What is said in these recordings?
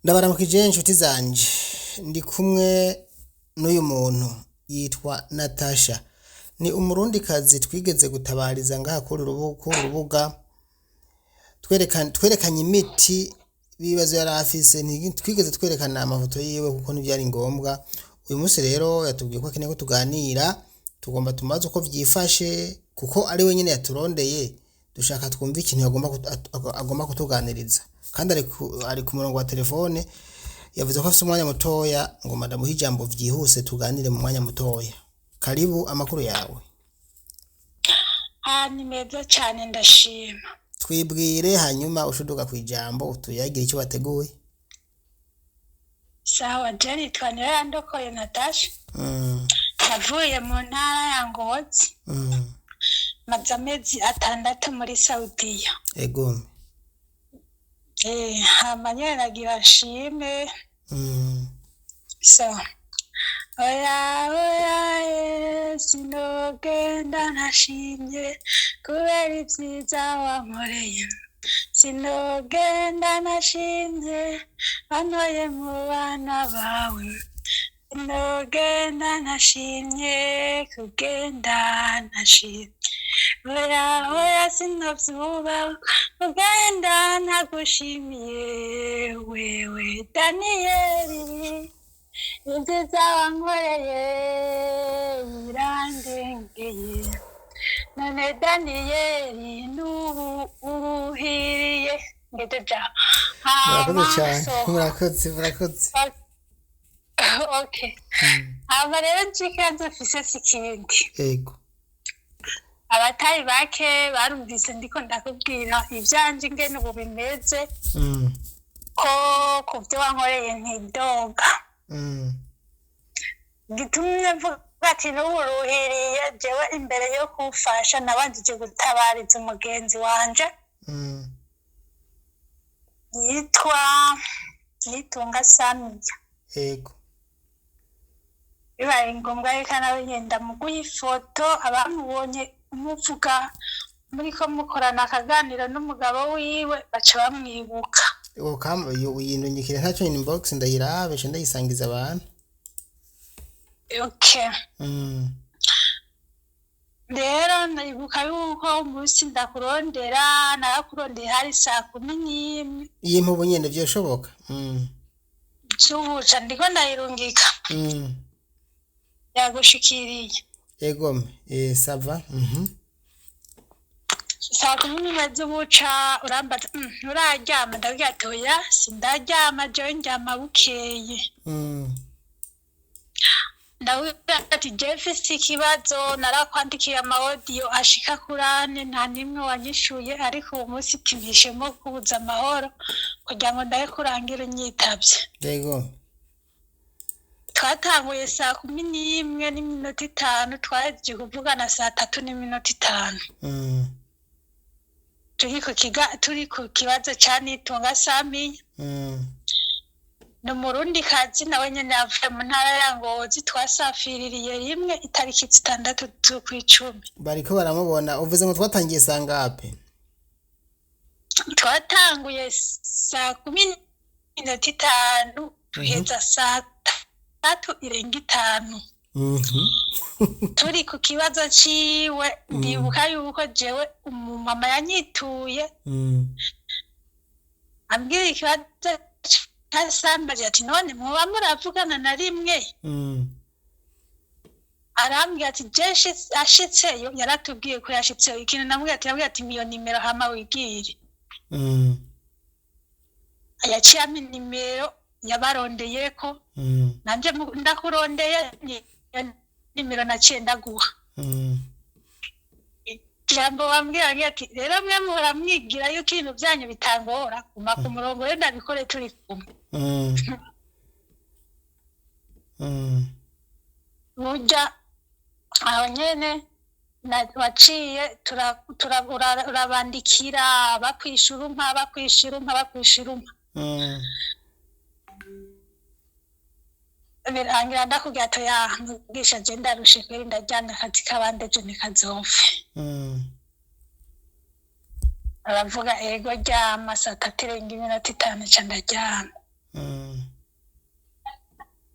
Ndabaramukije inshuti zanje, ndi kumwe n'uyu muntu yitwa Natasha, ni umurundikazi twigeze gutabariza ngaha kuri urubuga, twerekanye imiti y'ibibazo yari afise, ntitwigeze twerekana amafoto yiwe kuko ntivyari ngombwa. Uyu munsi rero yatubwiye ko akeneye ko tuganira, tugomba tumubaze uko vyifashe kuko ari we nyene yaturondeye, dushaka twumve ikintu agomba kutuganiriza, kandi ari ku murongo wa terefone, yavuze ko afise umwanya mutoya, ngomba ndamuhe ijambo vyihuse tuganire mu mwanya mutoya. Karibu, amakuru yawe? Ah, ni meza cane, ndashima. Twibwire hanyuma ushuduka kw'ijambo utuyagire ico wateguye. Sawa, je nitwa Niyoyandokoye Natasha. Navuye mu ntara ya Ngozi. Maze amezi 6 muri Saudiya. Egome. Hama nyene nagira nshime. So, oya oya ye, sinogenda ntashimye kubera ivyiza wankoreye. Sinogenda ntashimye wantoye mu bana bawe. Sinogenda ntashimye kugenda ntashimye. Oya oya sinovyuba kugenda ntagushimiye wewe Daniyeli. Ibyiza wankoreye birandengeye. None Daniyeli n'ubu uruhiriye. Ngeze ja. Murakoze Hama cane, so murakoze, murakoze. Okay. Hama rero nje ikibazo mfise si ikindi. Ego. Abatari bake barumvise ndiko ndakubwira ivyanje ingene ubu bimeze, ko kuvyo wankoreye ntidoga. Gitumye mvuga ati n'ubu uruhiriye, jewe imbere yo kumfasha nabanjije gutabariza umugenzi wanje yitwa Nitunga Samiya. Ego. Bibaye ngombwa reka nawe ngenda muguha ifoto, abamubonye muvuga muriko mukorana akaganiro n'umugabo wiwe baca bamwibuka. Uyindungikire ntaco, inbox ndayirabe nce ndayisangiza abantu. Okay. Rero ndibuka yuko umunsi ndakurondera, narakurondeye hari saa 11. Iyi mpubu nyene vyoshoboka? Z'ubuca ndiko ndayirungika. Yagushikiriye. Egome, ça va. Saa 11 z'ubuca urambaza, nturaryama? Ndabwira ati oya sindaryama, jewe ndyama bukeye. Ndabwira ati jewe mfise ikibazo, narakwandikiye ama audio ashika kuri ane, nta nimwe wanyishuye, ariko uwo munsi mpishemo kubuza amahoro kugira ngo ndabe kurangira unyitavye. Egome. Twatanguye saa 11:05, twahejeje kuvugana saa 3:05. Turi ku kibazo ca Nitunga Samiya. Ni umurundikazi nawe nyene yavuye mu ntara ya Ngozi, twasafiririye rimwe itariki 6 z'ukwicumi. Bariko baramubona, uvuze ngo twatangiye sangape? Twatanguye saa 10:05, duheza saa 2:55. Turi ku kibazo ciwe, ndibuka yuko jewe umumama yanyituye ambwira ikibazo ca Sambaje, ati none mwoba muravugana na rimwe? Arambwira ati je ashitseyo, yaratubwiye ko yashitseyo. Ikintu namubwira ati, namubwira ati miyo nimero hama wigire. Yaciye ampa inimero yabarondeyeko, nanje ndakurondeye niyo nimero naciye ndaguha. Ijambo wambwira ngira ati rero mwe muramwigira yuko ibintu vyanyu bitangora, guma ku murongo rero ndabikore turi kumwe. Burya aho nyene waciye urabandikira bakwishura umpa, bakwishura umpa, bakwishura umpa. Birangira ndakubwira ati oya mwigisha, je ndarushe kweri, ndaryamye, akazi k'abandi ejo ntikazopfe. Aravuga ego ryama, saa 2:55 ca ndaryama.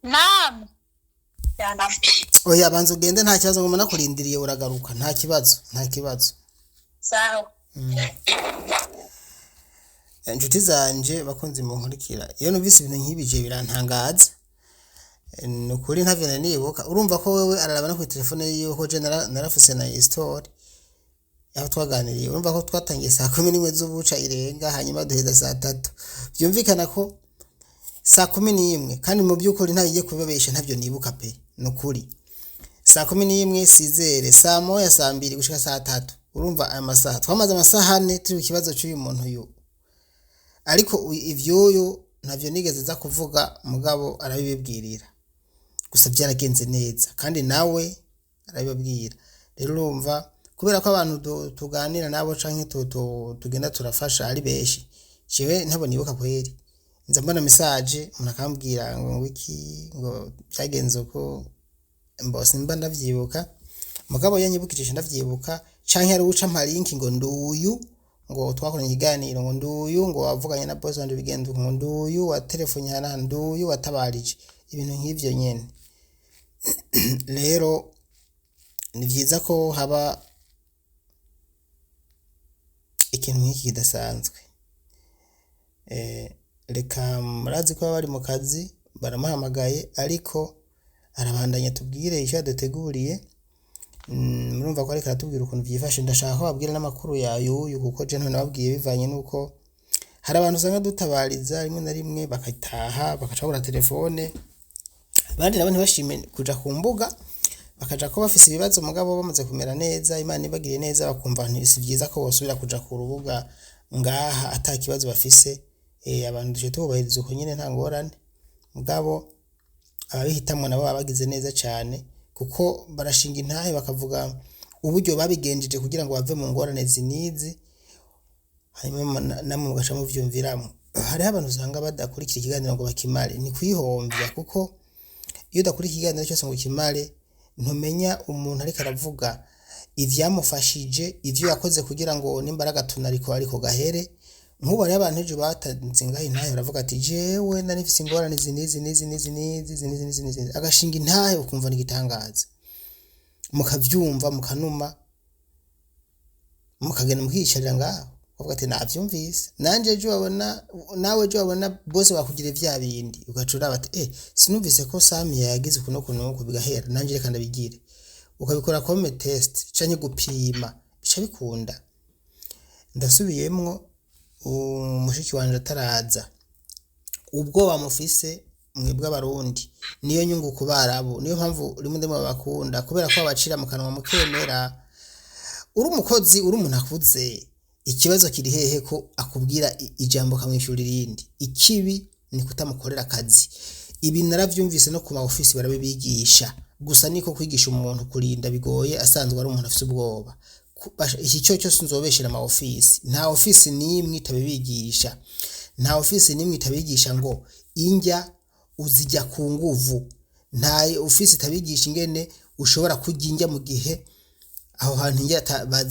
Namwe yanambi. Oya, banza ugende, nta kibazo, ngoma nakurindiriye uragaruka, nta kibazo, nta kibazo. Sawa. Inshuti zanje, bakunzi munkurikira, iyo numvise ibintu nk'ibi je birantangaza. Ni ukuri ntavyo nari nibuka. Urumva ko wewe araraba no kuri telefone yiwe ko je narafuse na histoire aho twaganiriye. Urumva ko twatangiye 11 z'ubuca irenga, hanyuma duheza 3:00. Vyumvikana ko 11, kandi mu by'ukuri ntabigiye kubabesha, ntabyo nibuka pe, ni ukuri. 11, sizere, 1:00, 2:00 gushika 3:00. Urumva aya masaha twamaze, amasaha 4 turi ku kibazo cy'uyu muntu uyu. Ariko ivyuyu ntavyo nigeze nza kuvuga, mugabo arabibibwirira gusa byaragenze neza, kandi nawe arabibabwira. Rero urumva, kubera ko abantu tuganira nabo canke tugenda turafasha ari benshi, jewe ntabwo nibuka kweri. Nza mbona message, umuntu akambwira ngo iki, ngo byagenze uko, mbose mba ndavyibuka. Mugabo iyo nyibukije ndavyibuka, canke hari uca mpa link ngo nduyu, ngo twakoranye ikiganiro, ngo nduyu, ngo wavuganye na boss wanje bigenda uku, ngo nduyu watelefonye hana, nduyu watabarije, ibintu nk'ivyo nyene. Rero ni vyiza ko haba ikintu nk'iki kidasanzwe. Reka, murazi ko baba bari mu kazi, baramuhamagaye, ariko arabandanya tubwire icyo yaduteguriye. Murumva ko ariko aratubwira ukuntu vyifashe. Ndashaka ko babwira n'amakuru ya yuyu, kuko je ntababwiye bivanye n'uko hari abantu usanga dutabariza rimwe na rimwe bakataha, bakaca babura telefone, abandi nabo ntibashime kuja ku mbuga, bakaja ko bafise ibibazo, mugabo bamaze kumera neza, Imana ibagiriye neza, bakumva si vyiza ko bosubira kuja ku rubuga ngaha ata kibazo bafise. Abantu duje tububahiriza uko nyene, nta ngorane. Mugabo ababihitamwo nabo baba bagize neza cane, kuko barashinga intahe bakavuga uburyo babigenjeje kugira ngo bave mu ngorane zinizi, hanyuma namwe mugaca muvyumviramwo. Hariho abantu usanga badakurikira ikiganiro ngo bakimare. Ni kwihomvya, kuko iyo udakurikira ikiganiro cyose ngo ukimare, ntumenya umuntu ariko aravuga ivyamufashije, ivyo yakoze kugira ngo nimba ari agatunariko ariko gahere. Nk'ubu hariho abantu ejo batanze ngaho intahe, baravuga ati: "Jewe nari mfise ingorane izi n'izi n'izi n'izi n'izi izi n'izi n'izi n'izi," agashinga intahe, ukumva ni igitangaza, mukavyumva, mukanuma, mukagenda mukiyicarira ngaho, ukavuga ati: "Navyumvise nanje." Ejo wabona nawe, ejo wabona bose bakugira vya bindi, ugaca uraba ati: "Sinumvise ko Samiya yagize uku n'uku n'uku bigahera, nanje reka ndabigire." Ukabikora comme test canke gupima, bica bikunda. Ndasubiyemwo, umushiki wanje ataraza, ubwoba mufise mwebwe Abarundi niyo nyungu ku Barabu. Niyo mpamvu rimwe rimwe babakunda, kubera ko babacira mu kanwa mukemera. Uri umukozi, uri umuntu akuze, ikibazo kiri hehe ko akubwira ijambo akamwishyura irindi? Ikibi ni kutamukorera akazi. Ibi naravyumvise no ku ma ofisi barabibigisha, gusa niko kwigisha umuntu kurinda bigoye asanzwe ari umuntu afise ubwoba. Iki cyo cyose nzobeshera ama ofisi, nta ofisi n'imwe itabibigisha, nta ofisi n'imwe itabigisha ngo indya uzijya ku nguvu, nta ofisi itabigisha ingene ushobora kurya indya mu gihe aho hantu indya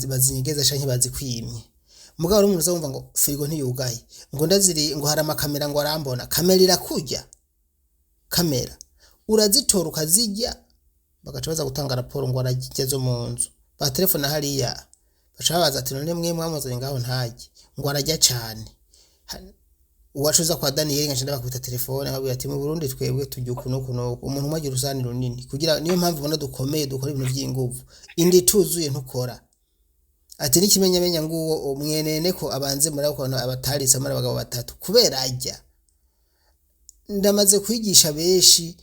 bazinyegeza canke bazikwimye. Mugabo hari umuntu uzumva ngo firigo ntiyugaye, ngo ndaziri, ngo hari amakamera, ngo arambona. Kamera irakurya? Kamera urazitora ukazirya, bagaca baza gutanga raporo ngo ararya zo mu nzu. Batelefona hariya, baca babaza ati: "None mwe mwamuzanye ngaho ntarye?" Ngo ararya cane. Uwacuza kwa Daniyeli, nkaca ndabakubita telefone, nkabwira ati: "Mu Burundi twebwe turya uku n'uku n'uku, umuntu umwe agira urusani runini, kugira niyo mpamvu ubona dukomeye, dukora ibintu vy'inguvu, inda ituzuye ntukora." Ati: "N'ikimenyamenya nguwo mwenene ko abanze muri ako kantu abataritse muri abagabo batatu kubera arya." Ndamaze kwigisha benshi,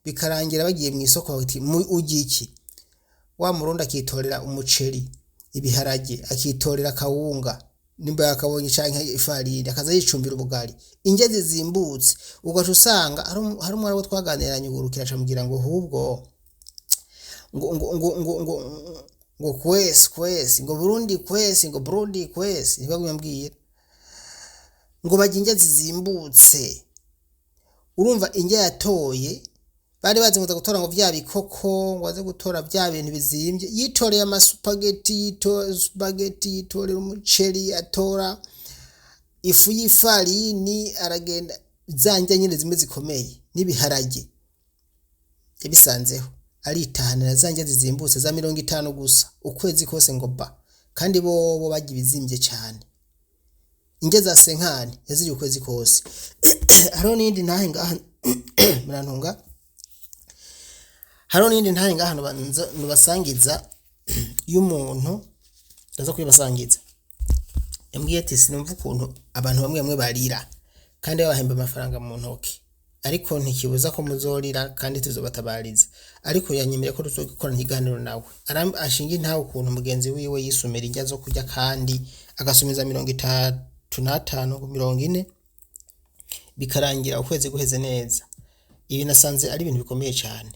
bikarangira bagiye mu isoko, bati: "Urya iki?" Wa Murundi akitorera umuceri, ibiharage, akitorera akawunga nimba yakabonye canke ifarini, akaza yicumbira ubugari, indya zizimbutse. Ugaca usanga hari umwana wo twaganiranye ugurukira, acamubwira ngo ahubwo ngo kwesi kwesi, ngo Burundi kwesi, ngo Burundi kwesi, ntibagumye ambwira ngo barya indya zizimbutse. Urumva indya yatoye, bari bazi ngo aza gutora ngo vya bikoko, ngo aze gutora vya bintu bizimvye, yitoreye amasupageti, yitora supageti, yitorera umuceri, atora ifu y'ifarini, aragenda. Za ndya nyene zimwe zikomeye n'ibiharage yabisanzeho, aritahanira za ndya zizimbutse za 50 gusa ukwezi kose ngo ba. Kandi bobo barya ibizimvye cane. Indya za senkani yaziriye ukwezi kose. Hariho n'iyindi ntahe ngaha, murantunga, hariho n'iyindi ntahe ngaha nubasangiza y'umuntu, ndaza kuyibasangiza. Yambwiye ati sinumva ukuntu abantu bamwe bamwe barira kandi babahemba amafaranga mu ntoki, ariko ntikibuza ko muzorira kandi tuzobatabariza. Ariko yanyemereye ko tuzokorana ikiganiro nawe. Ashinga intahe ukuntu mugenzi wiwe yisumira indya zo kurya kandi agasumiza 35, 40, bikarangira ukwezi guheze neza. Ibi nasanze ari ibintu bikomeye cyane.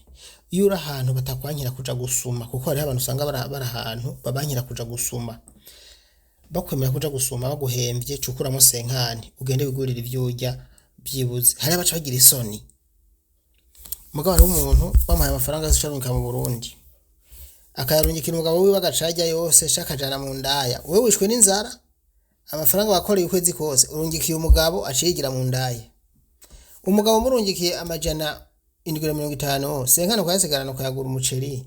Iyo uri ahantu batakwankira kuja gusuma, kuko hariho abantu usanga bari ahantu babankira kuja gusuma, bakwemera kuja gusuma baguhemvye, cukuramo senkani ugende wigurire ivyo urya byibuze. Hariho abaca bagira isoni, mugabo hariho umuntu bamuhaye amafaranga yose acarungika mu Burundi, akayarungikira umugabo wiwe agaca arya yose, ca akajana mu ndaya. Wewe wishwe n'inzara, amafaranga wakoreye ukwezi kose urungikiye umugabo aciye yigira mu ndaya. Umugabo murungikiye 750, senkani ukayasigarana ukayagura umuceri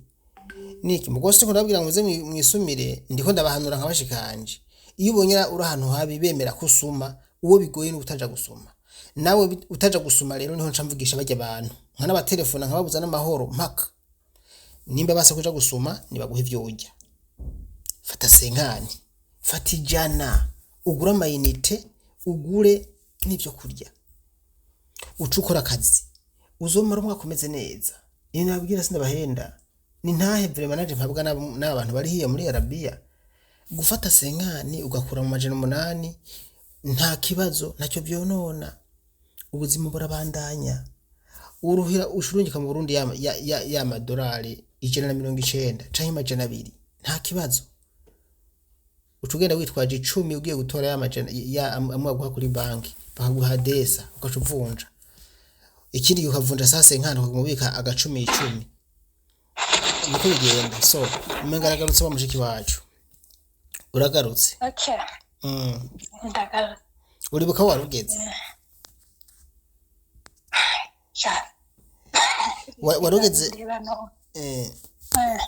niki. Mugo siko ndababwira ngo muze mwisumire, ndiko ndabahanura nkabashikanje. Iyo ubonye uri ahantu habi bemera ko usuma, uwo bigoye ni utaja gusuma. Nawe utaja gusuma rero niho nca mvugisha barya abantu, nkanabatelefona nkababuza n'amahoro mpaka nimba basa kuja gusuma nibaguhe ivyo urya. Fata senkani, fata 100, ugure amayinite, ugure n'ivyo kurya, uce ukora akazi uzomara umwaka umeze neza. Iyo nababwira sindabahenda, ni ntahe vraiment naje mpabwa n'aba bantu bari hiyo muri Arabiya. Gufata senkani ugakura mu 800 nta kibazo, ntacyo vyonona, ubuzima burabandanya. Uruhira ushurungika mu Burundi ya madorari 190 canke 200, nta kibazo. Uca ugenda witwaje 10 ugiye gutora ya majana ya amwe baguha kuri banki, bakaguha desa ugaca uvunja. Ikindi gihe ukavunja sa senkani ukaguma ubika agacumi icumi, niko bigenda. So umenga aragarutse wa mushiki wacu, uragarutse. Okay. Ndagarutse. Uribuka aho wari ugeze? Sha. Wari ugeze Ndeba no.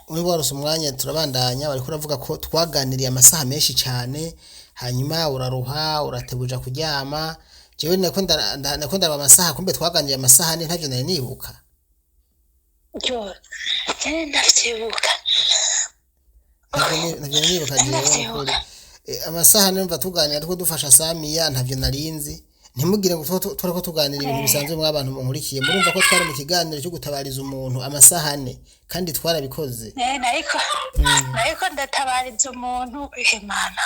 Niba warose umwanya turabandanya. Bariko uravuga ko twaganiriye amasaha menshi cyane, hanyuma uraruha uratebuja kuryama. Jewe nako ndaraba amasaha, kumbe twaganiriye amasaha ane, ntavyo nari nibuka. Yo, cyane ndavyibuka. Ntavyo nari nibuka jewe Ndavyibuka. nukuri. Amasaha ane numva tuganira two dufasha Samiya, ntavyo narinzi. Ntimugire ngo twariko tuganira ibintu bisanzwe. Mwa abantu munkurikiye, murumva ko twari mu kiganiro cyo gutabariza umuntu amasaha ane, kandi twarabikoze. Nariko ndatabariza umuntu, Imana.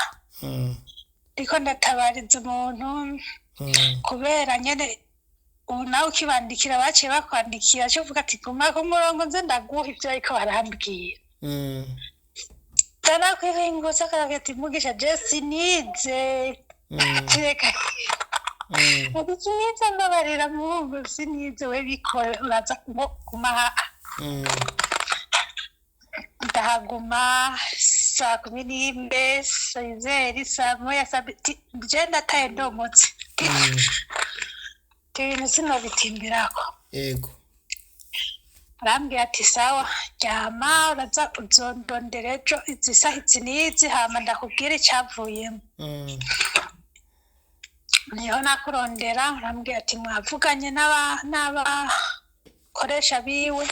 Ndiko ndatabariza umuntu kubera nyene ubu nawe ukibandikira baciye bakwandikira cyo uvuga ati guma ku murongo nze ndaguha ibyo ariko barambwira. Ndanakwihingutsa akaravuga ati mugisha je sinize. Reka, ati sinize, mbabarira muhungu, sinize, we bikore uraza kumaha. Ndahaguma saa 11, sezeri, saa moya, saa je ndataye ndomotse. Ibintu sinobitimbirako. Yego. Arambwira ati sawa ryama, uraza uzondondera ejo izi saha izi n'izi, hama ndakubwira icavuyemo. Niho nakurondera, urambwira ati mwavuganye n'abakoresha biwe,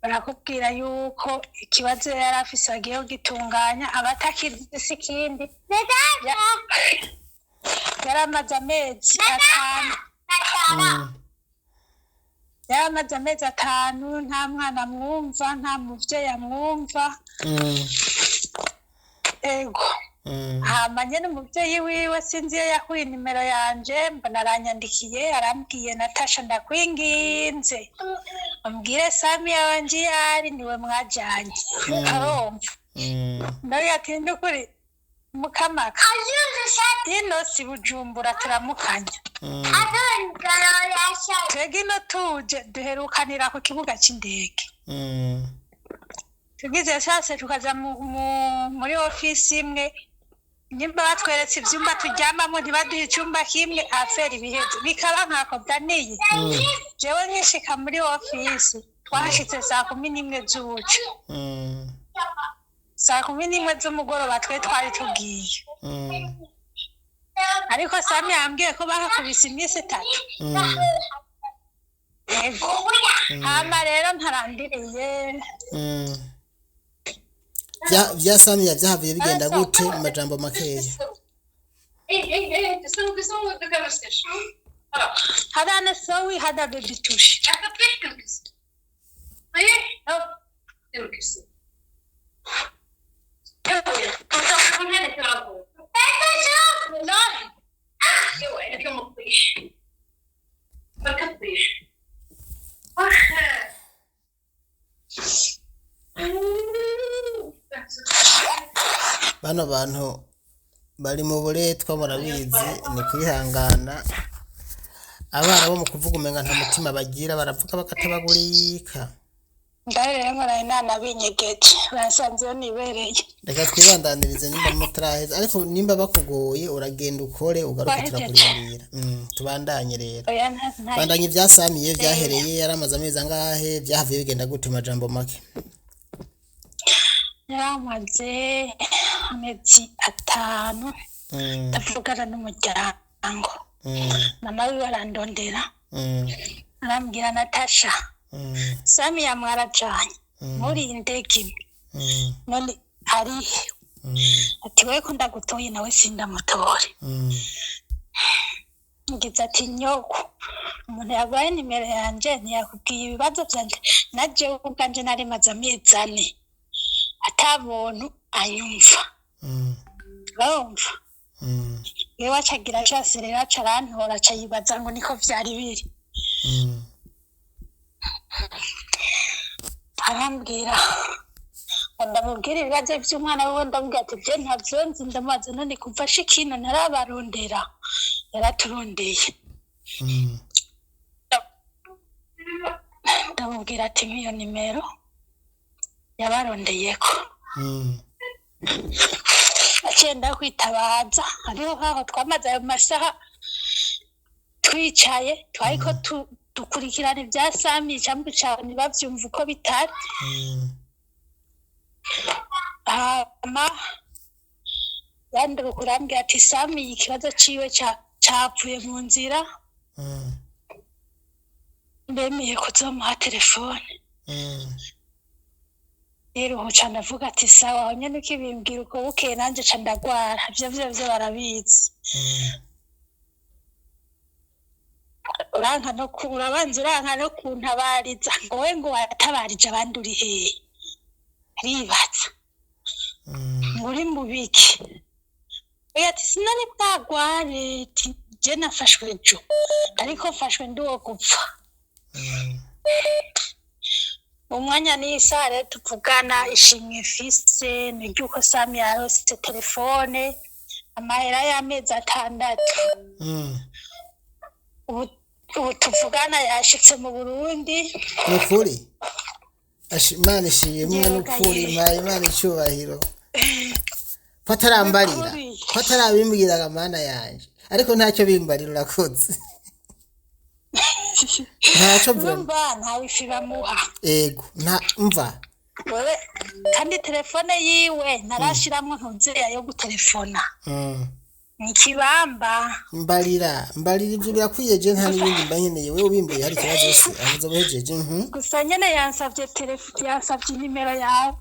barakubwira yuko ikibazo yari afise bagiye kugitunganya, abatakizi si ikindi. Yari amaze amezi 5. Yari amaze amezi 5 nta mwana amwumva, nta muvyeyi amwumva. Ego. Hama nyene umuvyeyi wiwe sinzi iyo yakuye nimero yanje, mbona aranyandikiye arambwiye Natasha ndakwinginze umbwire Samiya wanje iyo ari, niwe mwajanye, arumva. Ndavuga ati ndukuri mukamaka ino si Bujumbura turamukanya. Twebwe ino tuje duherukanira ku kibuga c'indege. Tugize sase tukaja muri ofisi imwe. Nimba batweretse ivyumba turyamamo, ntibaduhe icumba kimwe, affaire ibiheze bikaba nkako daniye. Jewe nkishika muri ofisi, twahashitse saa 11 z'ubuca, saa 11 z'umugoroba twe twari tugiye, ariko Sami yambwiye ko bahakubise iminsi 3. Yego, hama rero ntarandiriye. Vya Samiya vyahavuye bigenda gute mu majambo makeya? هذا نسوي هذا بديتوش. Bano bantu bari mu buretwa, murabizi, ni kwihangana. Abana bo mu kuvuga umenga nta mutima bagira, baravuga bakatabagurika. Ngaho rero nkoraye nanabinyegeje, basanzeyo nibereye. Reka twibandanirize nimba mutaraheza, ariko nimba bakugoye uragenda ukore ugaruke. Bahejeje. Turakurindira. Tubandanye rero. Oya, nta. Bandanye ibya Samiye vyahereye, yaramaze amezi angahe, vyahavuye bigenda gute mu majambo make? Yaramaze amezi 5 ndavugana n'umuryango. Mama wiwe arandondera, arambwira: "Natasha, Sami yamwarajanye muri iyi ndege imwe, none arihe?" Ati: "Wewe ko ndagutoye nawe sindamutore." Ngize ati: "Nyoko, umuntu yaguhaye nimero yanje ntiyakubwiye ibibazo vyanje? Na jewe ubwanje nari maze amezi 4 ata muntu anyumva." Urumva, wewe acagira ashase rero, aca arantora, aca yibaza ngo niko vyari biri. Arambwira ngo ndamubwire ibibazo vy'umwana wiwe. Ndamubwira ati: "Vyo ntavyo nzi." Ndamubaza: "None kuva ashika ino ntarabarondera?" Yaraturondeye. Ndamubwira ati: "Mpiyo nimero yabarondeyeko." Aciye ndakwitabaza, hariho nkaho twamaze ayo masaha twicaye, twariko dukurikirana ibya Sami ijambo cane, ntibavyumva uko bitari. Hama yanduruka urambwira ati: "Sami ikibazo ciwe capfuye mu nzira." Bemeye kuzomuha telefone. Rero ubu ca ndavuga ati: "Sawa." Aho nyene ukibimbwira uko, bukeye nanje ca ndagwara. Ivyo vyovyo barabizi. Uranka no urabanza uranka no kuntabariza, ngo we ngo watabarije abandi uri hehe? Aribaza ngo uri mu biki? Oya, ati: "Sinari bwagware." Ati: "Je nafashwe ejo, ariko mfashwe ndi uwo gupfa." Umwanya n'isaha rero tuvugana, ishimwe mfise ni ry'uko Sami yarose telefone, amahera y'amezi 6. Ubu tuvugana yashitse mu Burundi. Ni ukuri. Imana ishimwe, ni ukuri, mpaye Imana icyubahiro ko atarambarira, Nukuri. ko atarabimbwiraga, Mana yanje. Ariko ntacyo bimbarira, urakoze, ntacyo vraiment. Urumva, nta wifi bamuha. Ego, nta mva. Wewe kandi telefone yiwe ntarashiramwo ntuzeya yo gutelefona. Ni ikibamba. Mbarira, mbarira, ibyo birakwiye, je nta n'ibindi mba nkeneye. Wewe ubimbuye hari ikibazo se avuze buhejeje. Gusa nyene yansavye telefone, yansavye nimero yawe.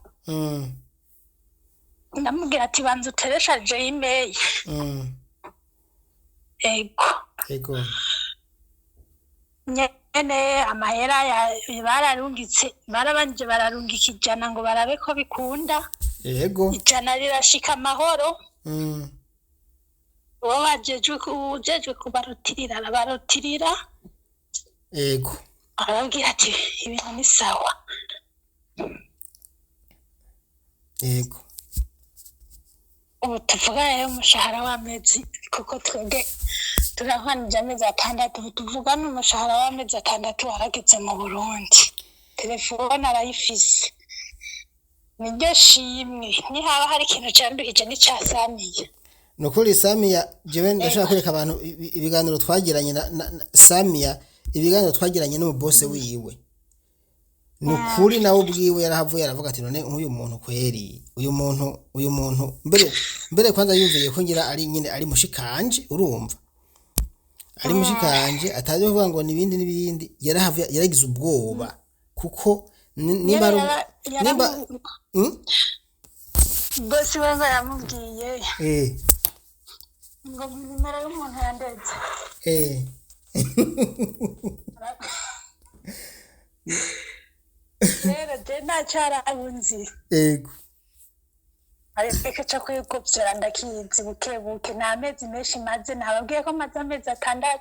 Ndamubwira ati: "Banza utereshaje email." Ego. Ego. Nyene amahera bararungitse, barabanje bararungika 100 ngo barabe ko bikunda. 100 rirashika amahoro. Uwo bajejwe ujejwe kubarutirira arabarutirira. Arababwira ati: "Ibintu ni sawa." Ubu tuvugana rero umushahara w'amezi, kuko twebwe turahwanije amezi 6, ubu tuvugana umushahara w'amezi 6 warageze mu Burundi, telefone arayifise. Niryo shimwe, nihaba hari ikintu canduhije n'icasamiye. Nukuri Samia, jewe ndashaka kwereka abantu ibiganiro twagiranye na Samia, ibiganiro twagiranye n'umubose wiwe. Nukuri nawe ubwiwe yarahavuye aravuga ati none nk'uyu muntu kweri, uyu muntu mbere kwanza yumviye ko ngira ari nyine ari mushikanje, urumva ari mushikanje, ataje kuvuga ngo nibindi n'ibindi, yarahavuye yaragize ubwoba kuko nimba nimba Bosi we ngo yaramubwiye ngo nimero y'umuntu yandetse. Rero je ntacarabunzi. Ariko co kwikopyora ndakizi buke buke, nta mezi menshi maze, nababwiye ko maze amezi 6.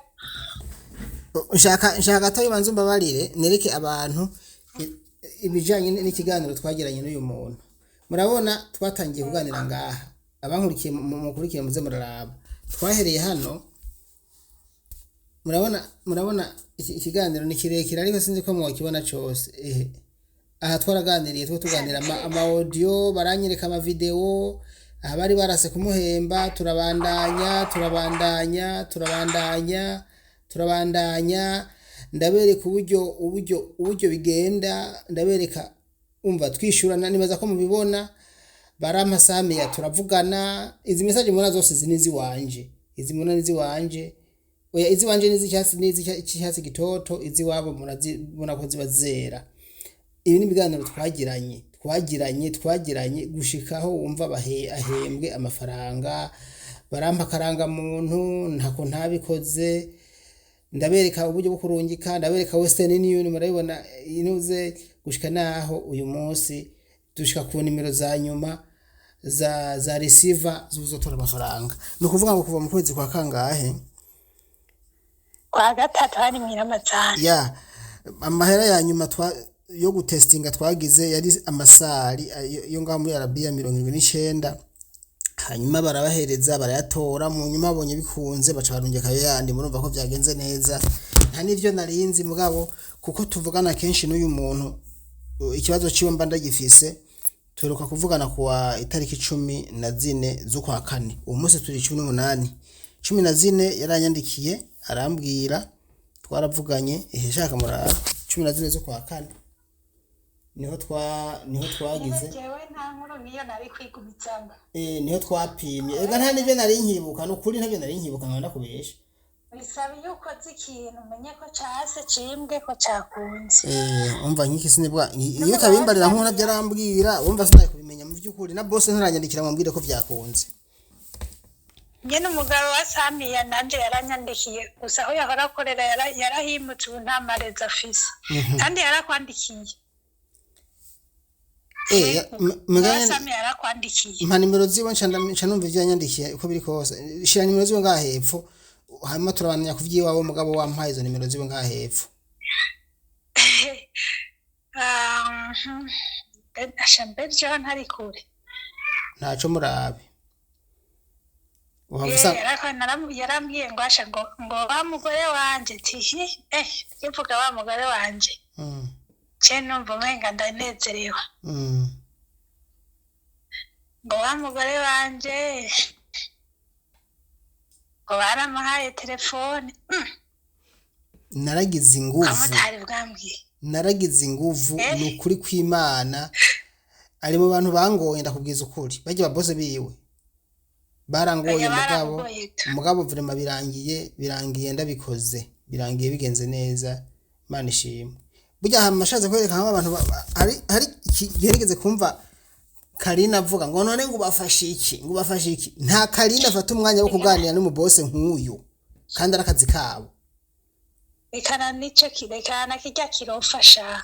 Nshaka gato banze umbabarire nereke abantu ibijanye n'ikiganiro twagiranye n'uyu muntu. Murabona twatangiye kuganira ngaha, abankurikiye mukurikiye muze muraraba, twahereye hano. Murabona ikiganiro ni kirekire, ariko sinzi ko mwokibona cose. Ehe, aha twaraganiriye, two tuganira ama audio, baranyereka ama video, aha bari barase kumuhemba, turabandanya, turabandanya, turabandanya, turabandanya, ndabereka uburyo bigenda, ndabereka, umva twishurana, nibaza ko mubibona. Barampa Samiya turavugana. Izi message mubona zose, izi ni iziwanje, izi mubona ni iziwanje. Oya, iziwanje ni iz'icyatsi, ni iz'icyatsi gitoto, iziwabo murazibona ko ziba zera. Ibi ni ibiganiro twagiranye gushikaho wumva ahembwe amafaranga, barampa akarangamuntu, ntako ntabikoze, ndabereka uburyo bwo kurungika, ndabereka Western Union, murabibona inuze, gushika naho uyu munsi dushika ku nimero za nyuma za receiver z'uzotora amafaranga. Ni ukuvuga ngo kuva mu kwezi kwa kangahe? Kwa gatatu, hari mw'iramazani. Ya amahera ya nyuma yo gutestinga twagize yari amasari yo ngaho muri Arabia 79, hanyuma barabahereza barayatora. Mu nyuma babonye bikunze baca barungika ayo yandi. Murumva ko vyagenze neza, nta n'ivyo narinzi, mugabo kuko tuvugana kenshi n'uyu muntu, ikibazo ciwe mba ndagifise. Tuheruka kuvugana kuwa itariki 14 z'ukwa kane, uwo munsi turi 18. 14 yaranyandikiye arambwira, twaravuganye. Ehe, shaka muraba, 14 z'ukwa kane niho twagize. Jewe nta nkuru niyo nari kwigumizamo. Niho twapimye. Ega nta n'ivyo nari nkibuka, ni ukuri ntavyo nari nkibuka, nkaba ndakubesha. Bisaba iyo ukoze ikintu umenye ko case cimbwe, ko cakunze. Umva nk'iki sinibwa iyo utabimbarira nk'uko navyo arambwira, wumva sinari kubimenya mu vy'ukuri, na bose ntaranyandikira ngo ambwire ko vyakunze. Nyene umugabo wa Samiya nanje yaranyandikiye, gusa aho yahora akorera yarahimutse, ubu nta marezo afise, kandi yarakwandikiye. Umugabo wa Samiya yarakwandikiye. Mpa nimero ziwe, nca numva ivyo yanyandikiye uko biri kose. Shira nimero ziwe ngaha hepfo, hanyuma turabandanya kuvyiwawe. Umugabo wampaye izo nimero ziwe ngaha hepfo. Ah, asha mbe jewe ntari kure. Ntaco murabe uhava usanga. Yarambwiye ngo asha ngo wa mugore wanje tihi, ivuga wa mugore wanje. Ce numva umenga ndanezerewe. Ngo wa mugore wanje ngo baramuhaye telefone. Naragize inguvu. Kamutari bwambwiye. Naragize inguvu. Ni ukuri kw'Imana, ari mu bantu bangoye, ndakubwiza ukuri, barya babose biwe barangoye. Oya, mugabo baramugoye tu. Mugabo vraiment birangiye ndabikoze, birangiye bigenze neza, Imana ishimwe. Burya hama ashatse kwereka nk'aho abantu hari igihe nigeze kumva Karina avuga ngo none ngo ubafashe iki, ngo ubafashe iki. Nta Karina afata umwanya wo kuganira n'umubose nk'uyu kandi ari akazi kabo. Rekana nico kirekana kirya kirofasha.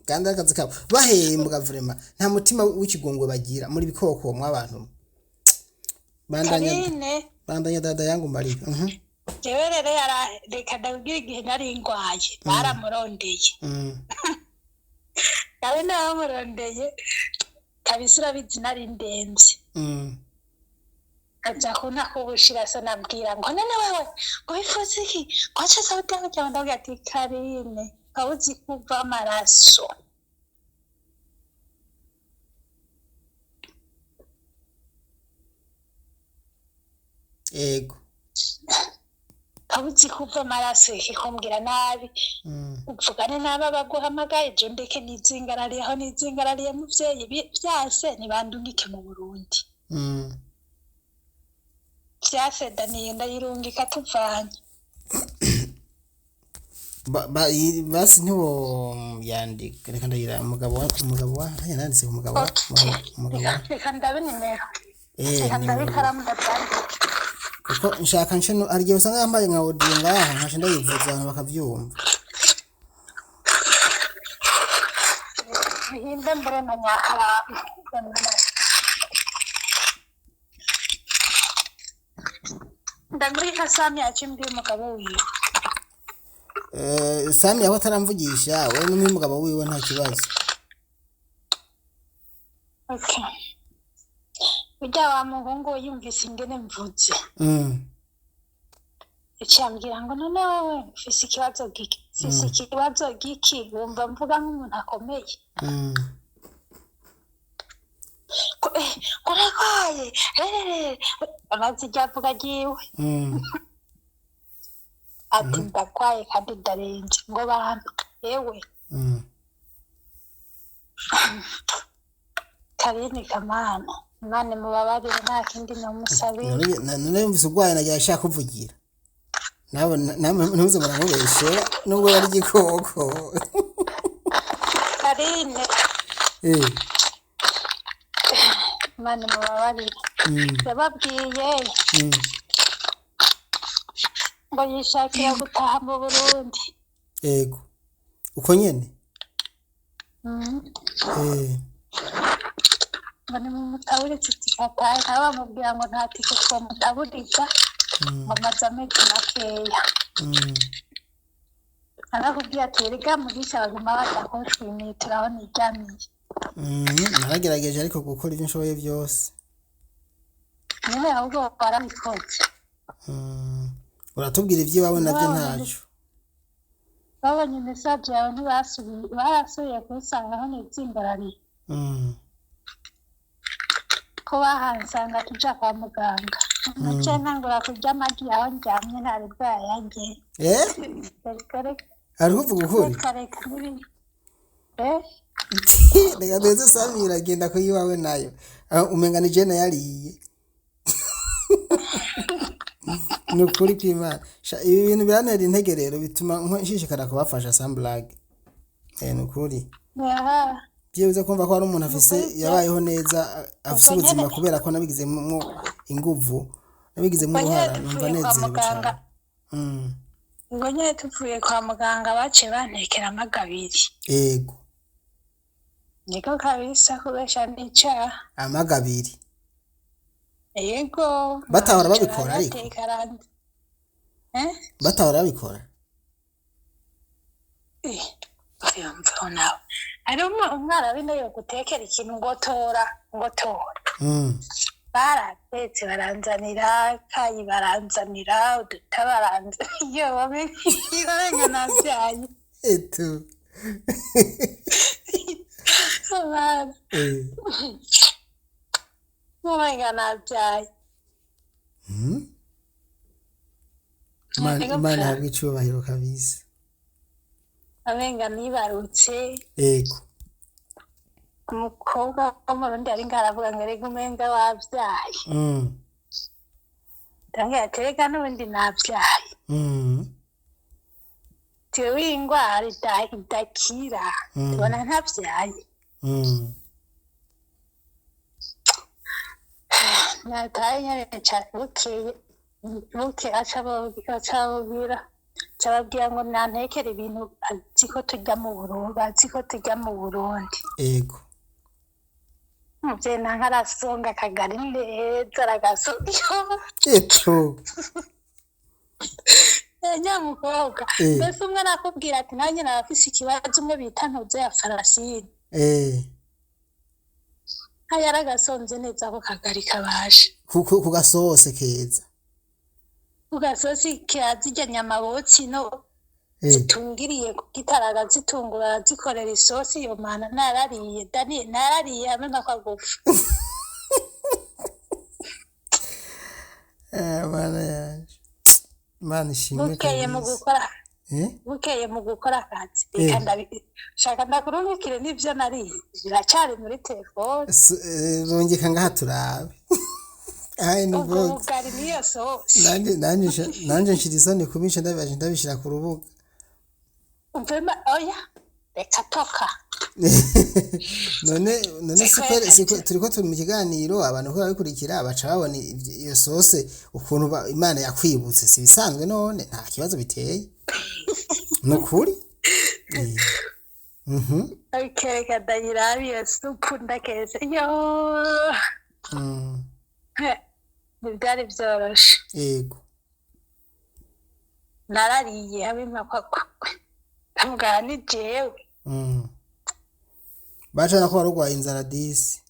Kandi ari akazi kabo bahembwa, vraiment nta mutima w'ikigongwe bagira muri bikoko mw'abantu. Bandanya. Karine. Bandanya dada yangu Mariya. Jewe rero reka ndabwira, igihe nari ngwaye baramurondeye. Nawe bamurondeye kabisa, urabizi nari ndemvye. Aja kuna kubushira so nabwira ngo none wewe ngo wifuza iki, ngo ace sauti yawe cyangwa, ndabwira ati Karine waba uzi kuva amaraso. Ego. Kabuzi kuva amaraso ikikumbwira nabi. Uvugane n'aba baguhamagaye, je ndeke nizingarariye aho nizingarariye muvyeyi, vyase ntibandungike mu Burundi. Vyase daniye ndayirungika tuvanye. Basi ntiwo yandika, reka ndagira umugabo wa umugabo wa hanya nanditse ku mugabo wa umugabo wa Reka ndabe nimero. Reka ndabe nimero. ikaramu ndavyandike. Kuko nshaka nce hari igihe usanga yambaye nka audio ngaha nkaca ndayivuza abantu bakavyumva. Bihinde mbere na nyakaramu. Ndagurika Sami yacimbwiye umugabo wiwe. Sami aho ataramvugisha, we n'umugabo wiwe nta kibazo. Okay. Burya wa muhungu we yumvise ingene mvuze. Yaciye ambwira ngo none wewe mfise ikibazo giki? Mfise ikibazo giki? Wumva mvuga nk'umuntu akomeye. Ko urarwaye? Amaze iryo avuga ryiwe. Ati ndagwaye kandi ndarembye ngo bantu yewe. Karine kamana, Imana imubabarire, nta kindi nomusabira. None yumvise urwaye nagira ashaka kuvugira. Nawe namwe ntuze muramubeshera nubwo bari igikoko. Karine, Imana imubabarire. Yababwiye ngo yishakira gutaha mu Burundi. Ego. Uko nyene? Ngo nimumutaburitse itike atahe, nabo bamubwira ngo nta tike twomutaburiza, ngo amaze amezi makeya. Arakubwira ati erega mugisha baguma baza kunshwimitura aho niryamiye. Naragerageje ariko gukora ibyo nshoboye byose. Nyine ahubwo warabikoze. Uratubwira iby'iwawe nabyo Babonye ntaco. Babonye mesaje yawe ntibasubiye, barasubiye kunsanga aho nitsimbarariye. Ko bahansanga tuja kwa muganga. Naciye ntangura kurya amagi aho ndyamye ntari bwayarye. Reka reka. Ari kuvuga ukuri? Reka reka n'ibindi. Eh? Reka duheze Sami iragenda kuyiwawe nayo. Ah, umenga ni jene yariye. Ni ukuri kw'Imana. Sha, ibi bintu birantera intege rero bituma nshishikara kubafasha Samblage. Ni ukuri. Aha. Byibuze kumva ko hari umuntu afise Nukuri yabayeho neza, afise Ubwo ubuzima nyene kubera ko nabigizemwo inguvu, nabigizemwo ubwo nyene uruhara, numva tuvuye kwa nezerewe muganga. cane. Ubwo nyene tuvuye kwa muganga baciye bantekera amagi abiri. Ego. Niko kabisa kubesha n'icaha. Amagi abiri. Yego. Batahora Baricara babikora ariko. barateka arandi. Eh? Batahora babikora. Eh, uyumva nawe. Hari umwana w'ino yogutekera ikintu ngo tora, ngo tora. Baratetse baranzanira, kayi baranzanira, uduta baranzanira. Iyo bamenye navyaye. Etu. Abana, bamenye navyaye. Imana Ego Imana pra. ihabwe icubahiro kabisa. Amenga nibarutse. Ego. Umukobwa w'umurundi ari ngaho aravuga ngo erega umenga wavyaye. Ndamubwira ati erega n'ubundi navyaye. Jewe iyi ngwara idakira. Tubona ntavyaye. Nataye nyene bukeye bukeye aca ababwira aca ababwira ngo nantekere ibintu azi ko turya mu Burundi, bazi ko turya mu Burundi. Ego. Umuvyeyi nanka arasonga akagari neza aragasonga. Etu. Nyamukobwa. Mbese umwe arakubwira ati nanjye narafise ikibazo, umwe bita ntuze ya Farasine. Nka yaragasonze neza ako kagari kabasha. Ku gasose keza. Ku gasosi kirazirya nyama botsi no zitungiriye ku gitaraga zitungura arazikorera isosi iyo mana narariye Dani narariye hamwe na kagufa. Eh, Mana yanje, Imana ishimwe Bukeye mu kabisa. gukora, Eh? bukeye mu gukora akazi, reka Eh. shaka ndakurungikire n'ivyo nariye, biracyari muri telefone. Rungika ngaha turabe. Ayi ni Ubwo box. bugari n'iyo sosi. Nanje nshira isoni kubisha, ndabishira ku rubuga. Umvema, oya, reka toka. None siko turiko turi mu kiganiro, abantu ko babikurikira baca babona iyo sose ukuntu Imana yakwibutse, si bisanzwe none nta kibazo biteye, ni ukuri. Eh. Okay, reka ndayirabe iyo supu ndakeze yo. Ntibyari byoroshe. Yego. Narariye hamwe mpakwa ndavuga ni jewe. Bacana ko warugwaye inzara disi.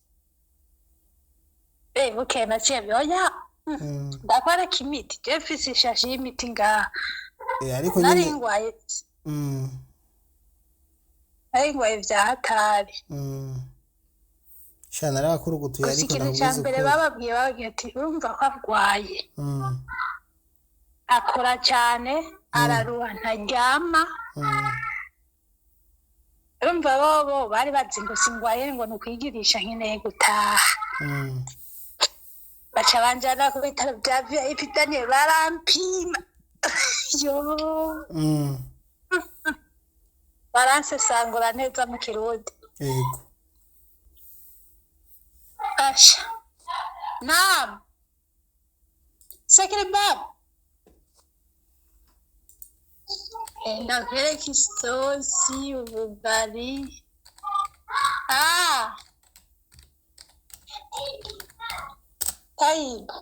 Eh, bukeye naciye oya, ndakwareka imiti, je mfise ishashi y'imiti ngaha. Eh, ariko Nari nyene ngwaye, nari ngwaye vya hatari. Sha, narabakurugutuye Gusa ariko ikintu ca ndakubwiza mbere ukuri. bababwiye ati urumva ko arwaye, akora cyane, araruha, ntaryama. Urumva bobo bari bazi ngo singwaye, ngo ni ukwigirisha, nkeneye gutaha. Baca banjana ku bitaro bya VIP, Daniel, barampima yo, baransesangura neza mu Kirundi. Yego. Asha, naam, sekere baba. Ndakwereka isosi, ubugari. Ah, tayiba.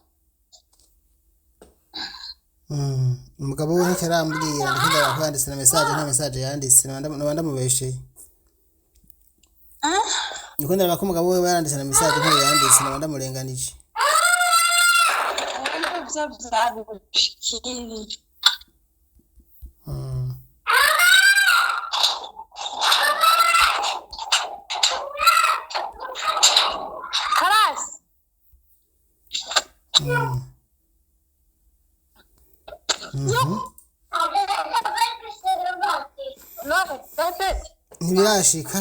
Umugabo we ntacyo arambwira, ndiko ndaba ko yanditse na message, nta message yanditse, noba ndamubesheye. Ah. Niko ndaraba ko umugabo we yaranditse na message, ntayo yanditse, noba ndamurenganije. Ivyo vyagushikiriye. Karasi. Lore, bebe. Ntibirashika.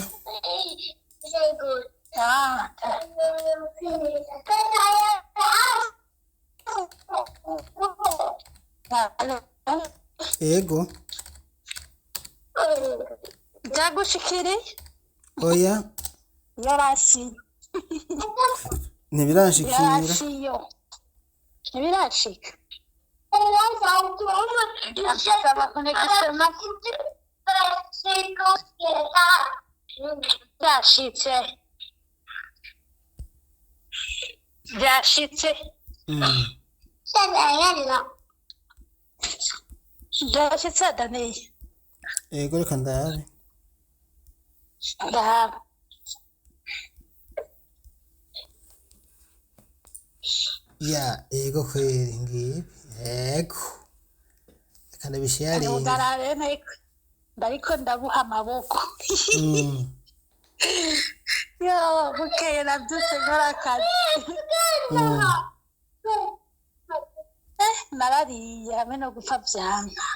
Ah. Ego. Byagushikiriye? Oya. Yarasi. Ntibirashikira. Yarasiyo. Ntibirashika. Byashitse. Byashitse. Byashitse, Daniel. Ego, reka ndabe. Ndahaba. Ya, ego kweri, ngibi. Ego. Reka ndabisharinge. Ugarare ndariko ndabuha amaboko. Yo, bukeye nabyutse nkora akazi. Eh, narariye hamwe no gupfa vyanka.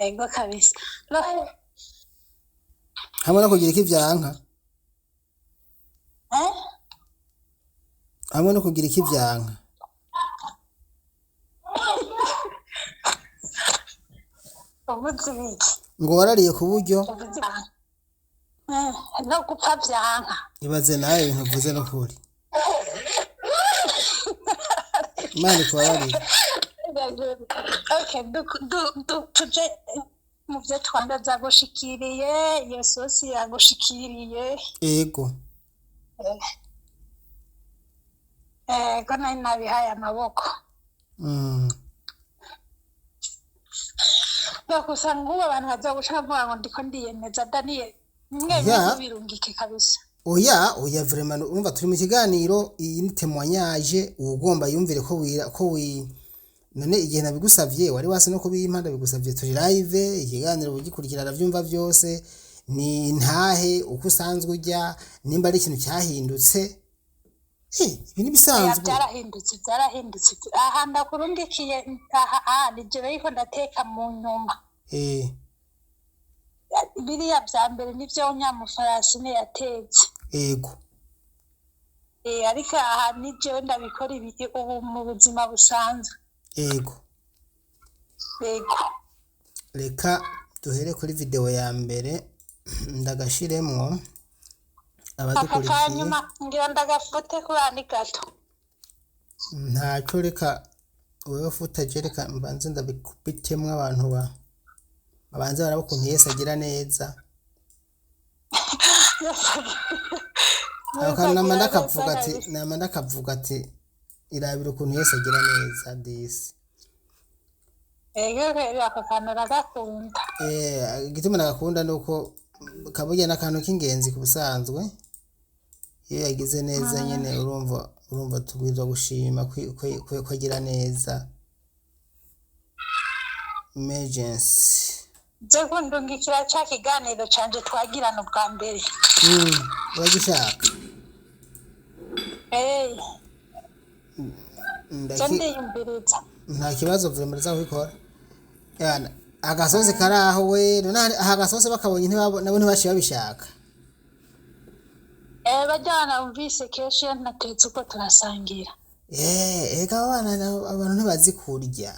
Ego kabisa. Hamwe no kugira ikivyanka. Eh? Hamwe no kugira ikivyanka. Ubuze ibiki? Ngo warariye ku buryo Ubuze no gupfa vyanka. Ibaze nawe ibintu uvuze no kuri. Imana ikubabarire. Okay, tuje mu byo twanda byagushikiriye, iyo sosi yagushikiriye. Ego. Ego, nari nabihaye amaboko. Gusa nk'ubu abantu bazoguca bavuga ngo ndiko ndiyemeza, Daniel. Bimwe Ya. birungike kabisa. Oya, oya, vraiment urumva turi mu kiganiro, iyi ni témoignage, uwugomba yumvire ko wira ko wi none igihe nabigusavye wari wase no kubimpa, ndabigusavye turi live, ikiganiro ugikurikira aravyumva vyose, ni ntahe uko usanzwe urya, nimba ari ikintu cyahindutse. Ibi ni Oya, bisanzwe. Byarahindutse, byarahindutse. Aha ndakurungikiye aha, aha ni jewe ariko ndateka mu nyuma. Biriya vya mbere nivyo nyamufarasi yatetse. Ego. Ariko aha ni jewe ndabikora ibi ubu mu buzima busanzwe. Ego. Yego. Reka duhere kuri video ya mbere, ndagashiremwo Aka abadukurikiye. Kanyuma ngira ndagafute kubera ni gato. Ntaco, reka wewe futaje, reka mbanze ndabikubitemwo abantu ba babanze baraba ukuntu Yesu agira neza. Ako kantu nama ndakavuga ati, nama ndakavuga ati irabira ukuntu Yesu agira neza disi. Ego rero, ako kantu uragakunda. Igituma nagakunda nuko kaburya n'akantu k'ingenzi ku busanzwe. Iyo yagize neza nyene urumva tubwirizwa gushima ko agira neza. Emergency. Je kundungikira ca kiganiro canje twagirana ubwa mbere. Uragishaka? Je ndiyumviriza. Nta kibazo, vraiment ndaza kubikora. Yana agasozi kari aho we none aha agasozi bakabonye nabo ntibashiye babishaka. Bajyana bumvise kenshi iyo ntatetse uko turasangira. Ega abana abantu ntibazi kurya.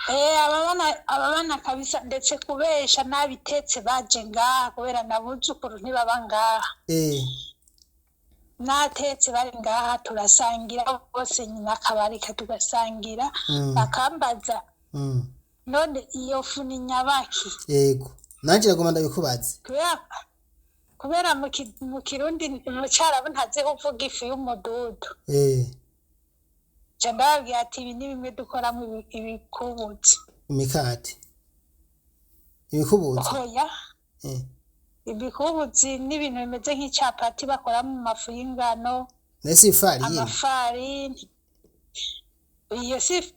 Aba bana kabisa, ndetse kubesha nabitetse baje ngaha kubera nabuzukuru ntibaba ngaha. Natetse bari ngaha turasangira bose, nyina akabarika tugasangira. Bakambaza, none iyo fu ni nyabaki? Yego, nanje nagomba ndabikubaze. Kubera mu Kirundi, mu Carabu ntazi kuvuga ifu y'umududu. Nca ndababwira ati ibi ni bimwe dukoramo ibikubutsi. Imikate, ibikubuzo. Oya. Ibikubutsi ni ibintu bimeze nk'icapati bakora mu mafu y'ingano. Nese ifarini? Amafarini, iyo si